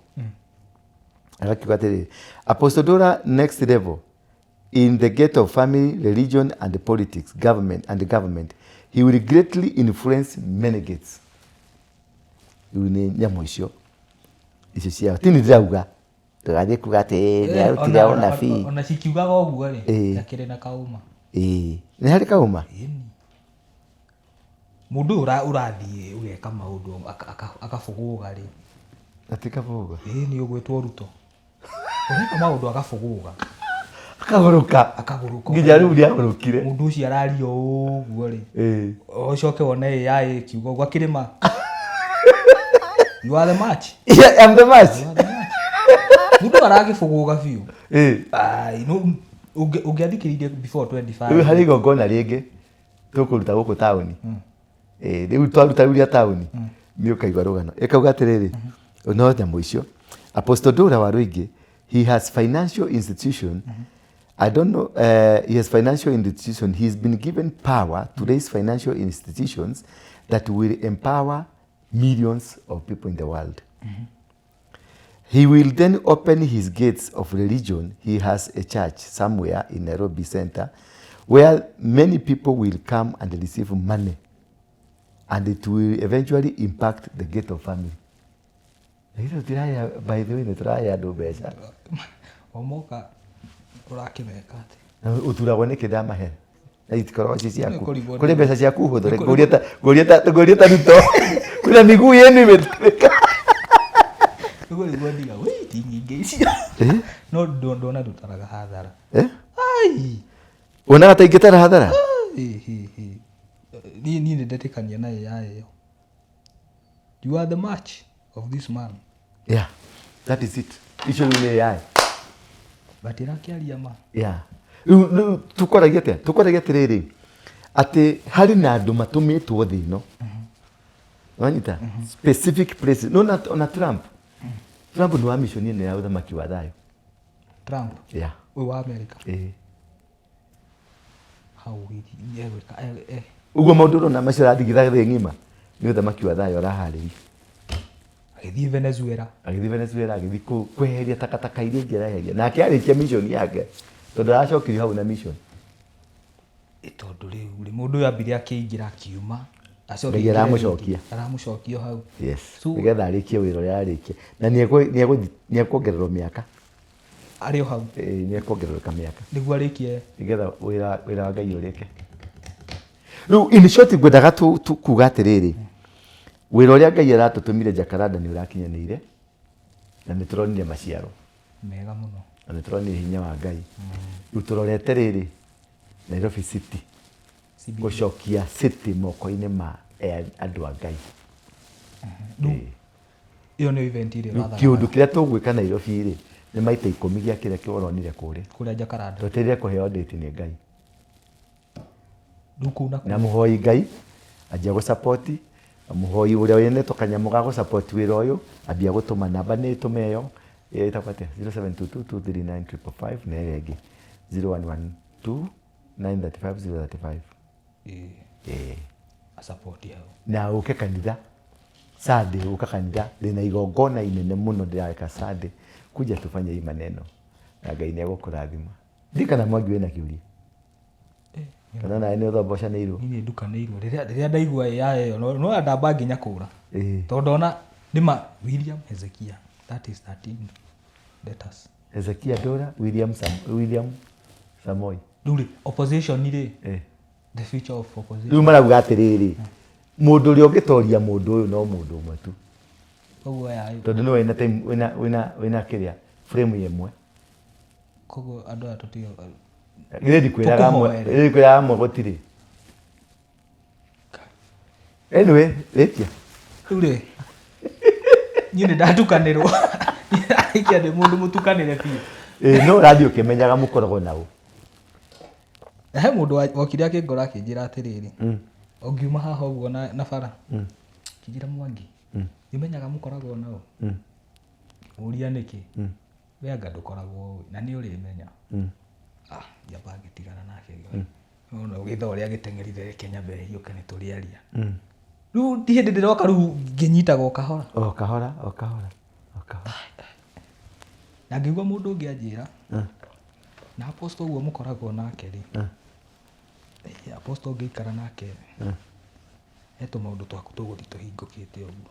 Agakiuga atĩrĩrĩ, Apostle Dora next level in the gate of family, religion and politics, government and government. He will greatly influence many gates. Rĩu nĩ nyamũ icio icio cia ti nĩ ndĩrauga ndũgathiĩ kuga atĩ nĩ arutire ũnabii. Ona cikiugaga ũguo rĩ, Ĩĩ. gakĩrĩ na kaũma. Ĩĩ, nĩ harĩ kaũma? Ĩni. Mũndũ ũyũ ũrathiĩ ũgeka maũndũ akabũgũga rĩ. Atĩ kabũgũga? Ĩĩ nĩ ũgwĩtwo Ruto. Ũreka maũndũ agabũgũga. Akagũrũka. Akagũrũka. Nginya rĩu nĩ agũrũkire. Mũndũ ũcio araria ũguo rĩ. Ĩĩ. Ũcoke wone AI ĩkiuga ũguo akĩrĩma. You are the match. Yeah, I'm the match. You are the match. Mũndũ aragĩbũgũga biũ. Ĩĩ. Ai, no, ũngĩathikĩrĩirie before 25. Rĩu harĩ igongona rĩngĩ tũkũruta gũkũ taũni. Ĩĩ, rĩu twaruta rĩu rĩa taũni nĩ ũkaigua rũgano. Ĩkauga atĩrĩrĩ, no nyamũ icio. Apostle Dora Waruinge, he has financial institution. I don't know, he has financial institution. He's been given power to raise financial institutions that will empower millions of people in the world. He will then open his gates of religion. He has a church somewhere in Nairobi Center where many people will come and receive money, and it will eventually impact the gate of family. Na ithuĩ tũtirarĩa, by the way, nĩ tũrarĩa andũ mbeca. O moka ũrakĩmeka atĩ. Na ũturagwo nĩkĩ ndamahe? Na itikoragwo ci ciaku. Nĩkũrigwo Kũrĩ nĩ- mbeca ciaku hũthũ. Nĩkũ- Ngũria ta Ruto. Kuna miguu yenu imetumika. Ũguo nĩguo ndiga, "Wei, ti nyingĩ icio." Eh? No ndona ndũtaraga hathara. Eh? Ai! Wonaga ta ingĩtara hathara? Hi, hi, hi. Niĩ nĩ ndetĩkania na AI ĩyo. You are the match of this man. Yeah, that is it. Icio rĩu nĩ AI. But ĩrakĩaria ma. Yeah. Rĩu tũkwaragia atĩa? Tũkwaragia atĩrĩrĩ, atĩ harĩ na andũ matũmĩtwo thĩ ĩno. Wanyita? Specific places. No, ona Trump. Trump nĩ wa mission ĩno ya ũthamaki wa thayũ. Trump. Yeah. Ũyũ wa America. Ĩĩ. Hau egwĩka Ũguo maũndũ ũrona macio arathigitha thĩ ng'ima nĩ ũthamaki wa thayũ araharĩria. Agĩthiĩ Venezuela. Agĩthiĩ Venezuela, agĩthiĩ kweheria takataka iria ingĩ areheria. Nake arĩkia mission yake tondũ aracokirio hau na mission. Tondũ rĩu rĩ mũndũ ũyũ ambire akĩingĩra akiuma. Acoka Ngai aramũcokia. Aramũcokia hau. Yes. So, Nĩgetha arĩkie wĩra ũrĩa ararĩkia. Na nĩekuongererwo mĩaka. Arĩ o hau. Ĩĩ, nĩekuongerereka mĩaka. Nĩguo arĩkie. Nĩgetha wĩra wa Ngai ũrĩke. Rĩu in short ngwendaga tu kuga atĩrĩrĩ, wĩra ũrĩa Ngai aratũtũmire Jacaranda nĩ ũrakinyanĩire na nĩ tũronire maciaro. Mega mũno. Na nĩ tũronire hinya wa Ngai. Rĩu tũrorete rĩrĩ Nairobi City. CBD. Gũcokia city moko-inĩ ma andũ a Ngai. Rĩu ĩyo nĩyo event ĩrĩa Rĩu ũrathaga. Kĩũndũ kĩrĩa tũgwĩka Nairobi rĩ nĩ maita 10 gĩa kĩrĩa kĩoronire kũrĩa. Kũrĩa Jacaranda. Twetereire kũheo date nĩ Ngai. Rĩu kũu na Na mũhoi Ngai anjia gũsupport, mũhoi ũrĩa wĩnetwo kanyamũ ga gũsupport wĩra ũyũ ambia gũtũma namba nĩ ĩtũme ĩyo ĩtagwo atĩa 0722239555 na ĩyo ĩngĩ 0112935035. Ĩĩ. Asupport hau. Na ũke kanitha Sunday, ũka kanitha ndĩna igongona inene mũno ndĩrareka Sunday, kuja tufanye hii maneno na Ngai nĩ egũkũrathima. Ndirikana Mwangi wĩna kĩũria. Kana nawe nĩ ũthombocanĩirwo? Niĩ nĩ ndukanĩirwo. Rĩrĩa ndaigua AI ĩyo, no ndamba nginya kũra. Tondũ ndona nĩma William Hezekiah, that is 13 letters. Hezekiah Ndũra, William Sam, William Samoei. Rĩu rĩ, opposition rĩ, the future of opposition. Rĩu marauga atĩrĩrĩ, mũndũ ũrĩa ũngĩtoria mũndũ ũyũ no mũndũ ũmwe tu. Koguo aya ĩ. Tondũ nĩwe wĩna time, wĩna kĩrĩa, frame ĩmwe. Koguo andũ aya tũtige. Githĩ ndikwĩraga amwe, Tũkũhoere. githĩ ndikwĩraga amwe gũtirĩ. Anyway, rĩkia. Rĩu rĩ, niĩ nĩ ndatukanĩrwo. Niĩ ndarĩkia ndĩ mũndũ mũtukanĩre biũ. Ĩĩ, no ũrathiĩ ũkĩmenyaga mũkoragwo na ũ. Na he mũndũ wokire akĩngora akĩnjĩra atĩrĩrĩ, ũngiuma haha ũguo na bara, akĩnjĩra Mwangi, nĩũmenyaga mũkoragwo na ũ? Ngĩmũria nĩkĩ? We anga ndũkoragwo ũĩ, na nĩ ũrĩmenya. Ah, ngĩamba ngĩtigana nake. Ona ũgĩtha ũrĩa agĩteng'erire reke nyambe hiũke nĩ tũrĩaria. Rĩu ti hĩndĩ ndĩroka rĩu ngĩnyitaga o kahora. O kahora, o kahora, o kahora. Na ngĩigua mũndũ ũngĩ anjĩra, na apostle ũguo mũkoragwo nake rĩ, apostle ũngĩikara nake rĩ, he tũmaũndũ twaku tũgũthiĩ tũhingũkĩte ũguo.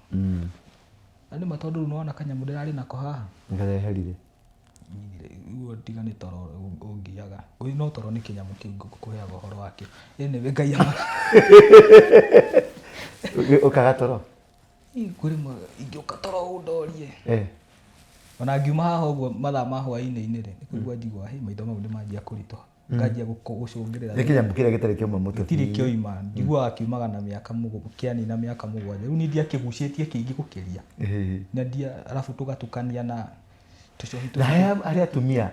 Na nĩma tondũ rĩu nĩwona kanyamũ ndĩrarĩ nako haha. Nĩkareherire. Rĩu tiga nĩ toro ũngiaga. Ũyũ no toro nĩ kĩnyamũ kĩu ngũkũheaga ũhoro wakĩo. Anyway, Ngai ama. Ũkaga toro? Ĩ, kwĩ rĩmwe ingĩũka toro ũndorie. Ona ngiuma haha ũguo mathaa ma hwaĩ-inĩ rĩ, nĩ kũigua njiguaga, hĩ, maitho mau nĩ manjia kũritũha. Nganjia gũcũngĩrĩra. Nĩ kĩnyamũ kĩrĩa gĩtarĩ kĩauma mũtwe. Gĩtirĩ kĩoima, njiguaga kiumaga na mĩaka kĩanina mĩaka 7. Rĩu niĩ ndiakĩgucĩtie kĩingĩ gũkĩria. Na ndia, arabu tũgatukania na tũcohi Na harĩ atumia,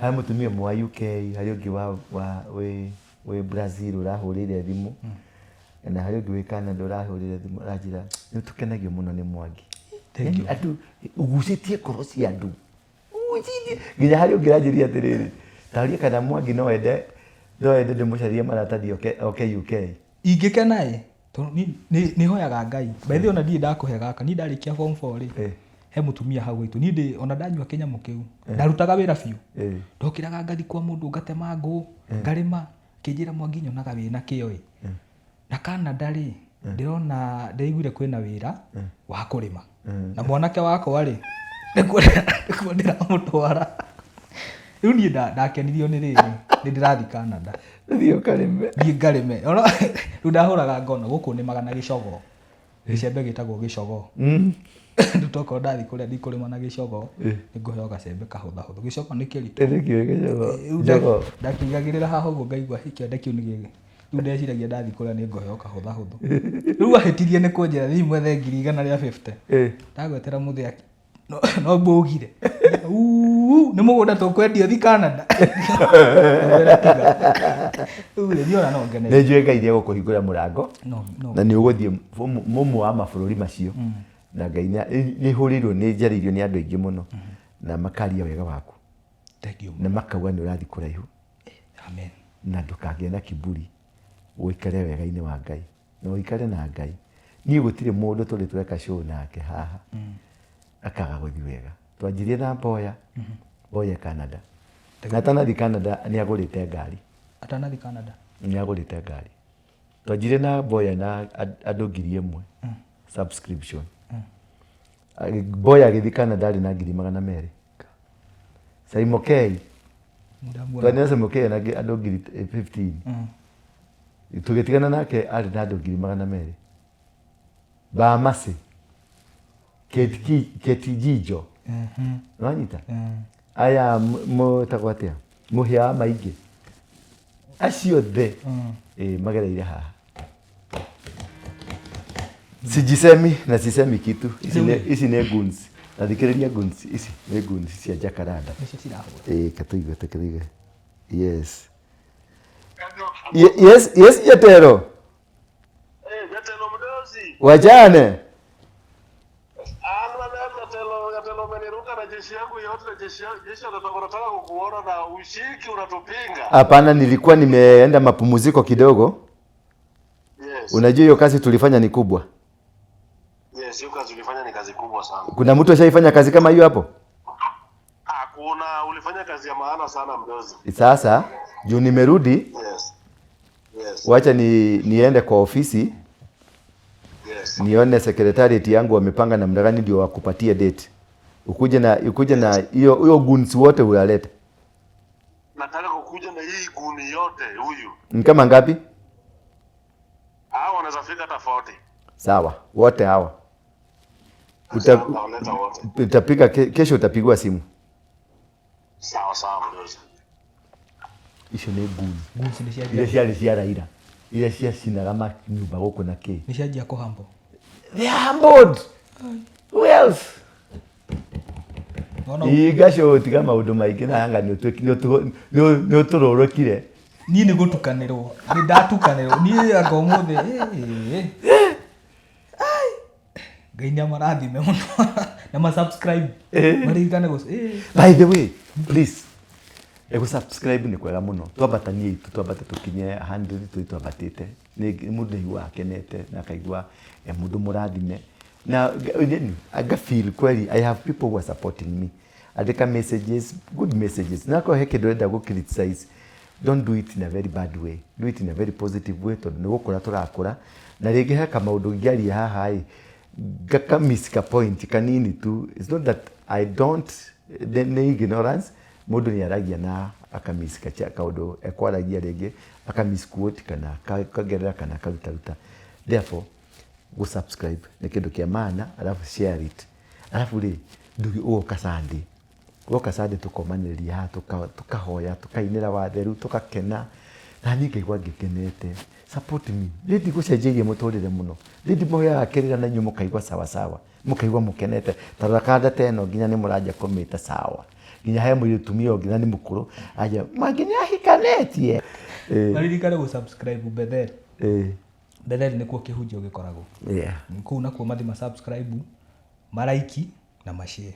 harĩ mũtumia ũmwe wa UK, harĩ ũngĩ wĩ Brazil ũrahũrĩire thimũ, na harĩ ũngĩ wĩ Canada ũrahũrĩire thimũ, aranjĩra nĩ tũkenagio mũno nĩ Mwangi. Thank Yaani you. andũ, ũgucĩtie ngoro cia andũ. Ũgucĩtie. Nginya harĩ ũngĩ ũranjĩria atĩrĩrĩ, taũria kana Mwangi no ende, no ende ndĩmũcarie maratathi oke UK. Ingĩkena ĩ, tondũ nĩ hoyaga Ngai. By the way, ona ndirĩ ndakũhe gaka, niĩ ndarĩkia form 4 rĩ, he mũtumia hau gwitũ. Niĩ ndĩ, ona ndanyua kĩnyamũ kĩu, ndarutaga wĩra biũ. Ndokĩraga ngathi kwa mũndũ ngatema ngũ, ngarĩma, akĩnjĩra Mwangi nyonaga wĩna kĩo ĩ. Na Canada rĩ, ndĩrona, ndĩraiguire kwĩna wĩra wa kũrĩma. Na mwanake wakwa rĩ, nĩkuo ndĩramũtwara. Rĩu niĩ ndakenirio nĩ rĩrĩ, nĩ ndĩrathiĩ Canada. Thiĩ ũkarĩme. Thiĩ ngarĩme. Ona, rĩu ndahũraga ngona gũkũ nĩmaga na gĩcogoo. Gĩcembe gĩtagwo gĩcogoo. Rĩu tokorwo ndathiĩ kũrĩa ndikũrĩma na gĩcogoo, nĩ ngũheo gacembe kahũthahũthũ. Gĩcogoo nĩ kĩritũ. Nĩkĩo gĩcogoo. Rĩu Njogoo. ndakĩigagĩrĩra haha ũguo ngaigua hĩ kĩande kĩu nĩ gĩgĩ. Rĩu ndeciragia ndathiĩ kũrĩa nĩ ngũheo kahũthahũthũ. Rĩu ahĩtirie nĩ kũnjĩra thiĩ mwethe 100,050. Ndagwetera mũthee no mbũgire. Uu, nĩ mũgũnda tũkwendia ũthiĩ Canada. Ngĩmwĩra tiga. Rĩu rĩ, niĩ ona no ngene. Nĩ njũĩ Ngai nĩ egũkũhingũra mũrango No, no. na nĩ ũgũthiĩ mũmwe wa mabũrũri macio na Ngai nĩ hũrĩirwo nĩ njarĩirio nĩ andũ aingĩ mũno na makaria wega waku Thank you. na makauga nĩ ũrathiĩ kũraihu Amen. na ndũkagĩe na kiburi ũikare wega-inĩ wa Ngai na ũikare na Ngai. Niĩ gũtirĩ mũndũ tũrĩ tweka show nake haha akaga gũthiĩ wega. Twanjirie na Mboya, Mboya e Canada. Na atanathiĩ Canada nĩ agũrĩte ngari. Atanathiĩ Canada? Nĩ agũrĩte ngari. Twanjirie na Mboya na andũ 1,000 subscription. Mboya agĩthiĩ Canada arĩ na 200,000. Saimo K, twanjire na Saimo K na andũ 15,000. Tũgĩtigana nake arĩ na andũ 200,000. Bamasi, Kate Jijo, nĩwanyita? Aya mũtagwo atĩa? Mũhĩa wa maingĩ. Acio othe magereire haha. Sijisemi na sisemi kitu. Ici nĩ goons. Na thikĩrĩria goons ici nĩ goons cia Jacaranda. Nĩcio cirahũra. Katũigue, tũigue. Yes. Yes, yes, Jatelo. Jatelo mdozi. Wajane. Jatelo, Jatelo umeniruka na jeshi yangu yote, jeshi wanataka kukuona na ushiki unatupinga. Hapana, nilikuwa nimeenda mapumziko kidogo. Yes. Unajua hiyo kazi tulifanya ni kubwa. Yes, hiyo kazi ulifanya ni kazi kubwa sana. Kuna mtu ashaifanya kazi kama hiyo hapo? Hakuna, ulifanya kazi ya maana sana mdozi. Sasa juu nimerudi, Yes. Yes. wacha niende kwa ofisi. Yes. Nione secretariat yangu wamepanga namna gani ndio wakupatie date. Ukuje na hiyo goons wote uyalete. Nataka kukuja na hii guni yote huyu. Ni kama ngapi? Hao wanaweza fika hata 40. Sawa, wote hawa. Nawaleta wote. Utapiga kesho utapigwa simu. Sawa sawa mdozi. Icio nĩ goons. Goons nĩ cianjia. Iria ciarĩ cia Raila. Iria ciacinaga manyũmba gũkũ na kĩ. Nĩ cianjia kũhambo. They are humbled. Who else? Ona Iga show tiga maũndũ maingĩ na anga nĩ ũtũrũrũkire. Niĩ nĩ gũtukanĩrwo. Nĩ ndatukanĩrwo. Niĩ anga ũmũthĩ. Ngai nĩ amarathime mũno. Na ma subscribe. Maririkane gũ By the way, please. Ego subscribe nĩ kwega mũno. Twambatanie itu, twambate tũkinye 100 tũi twambatĩte. Nĩ mũndũ aiguaga akenete na akaigua mũndũ mũrathime. Na nga feel kweli I have people who are supporting me. Andĩka messages, good messages. Na akorwo he kĩndũ ũrenda gũ criticize, don't do it in a very bad way. Do it in a very positive way tondũ nĩ gũkũra tũrakũra. Na rĩngĩ he kamaũndũ ngĩaria haha ĩ, ngaka miss ka point kanini tu. It's not that I don't, nĩ ignorance. Mũndũ nĩ aragia na akamiss kaũndũ ekwaragia rĩngĩ, akamiss quote kana akaongerera kana akarutaruta. Therefore, gũ subscribe nĩ kĩndũ kĩa maana, alafu share it. Alafu rĩ, ndugi ũgoka Sunday. Woka Sunday tũkomanĩrĩria haha, tũkahoya, tũkainĩra watheru, tũgakena. Na niĩ ngaigua ngĩkenete. Support me. Niĩ ndigũcenjeirie mũtũrĩre mũno. Niĩ ndimũheaga kĩrĩra na inyuĩ mũkaigua sawa sawa. Mũkaigua mũkenete. Ta rora kanda ta ĩno nginya nĩ mũranjia kũmĩta sawa. Nginya he mũtumia ũngĩ na nĩ mũkũrũ, anjia, Mwangi nĩ ahikanĩtie. Maririkane gũ subscribe Bethel. Bethel nĩkuo kĩhunjio gĩkoragwo. Kũu nakuo mathiĩ ma subscribe, ma like na ma share.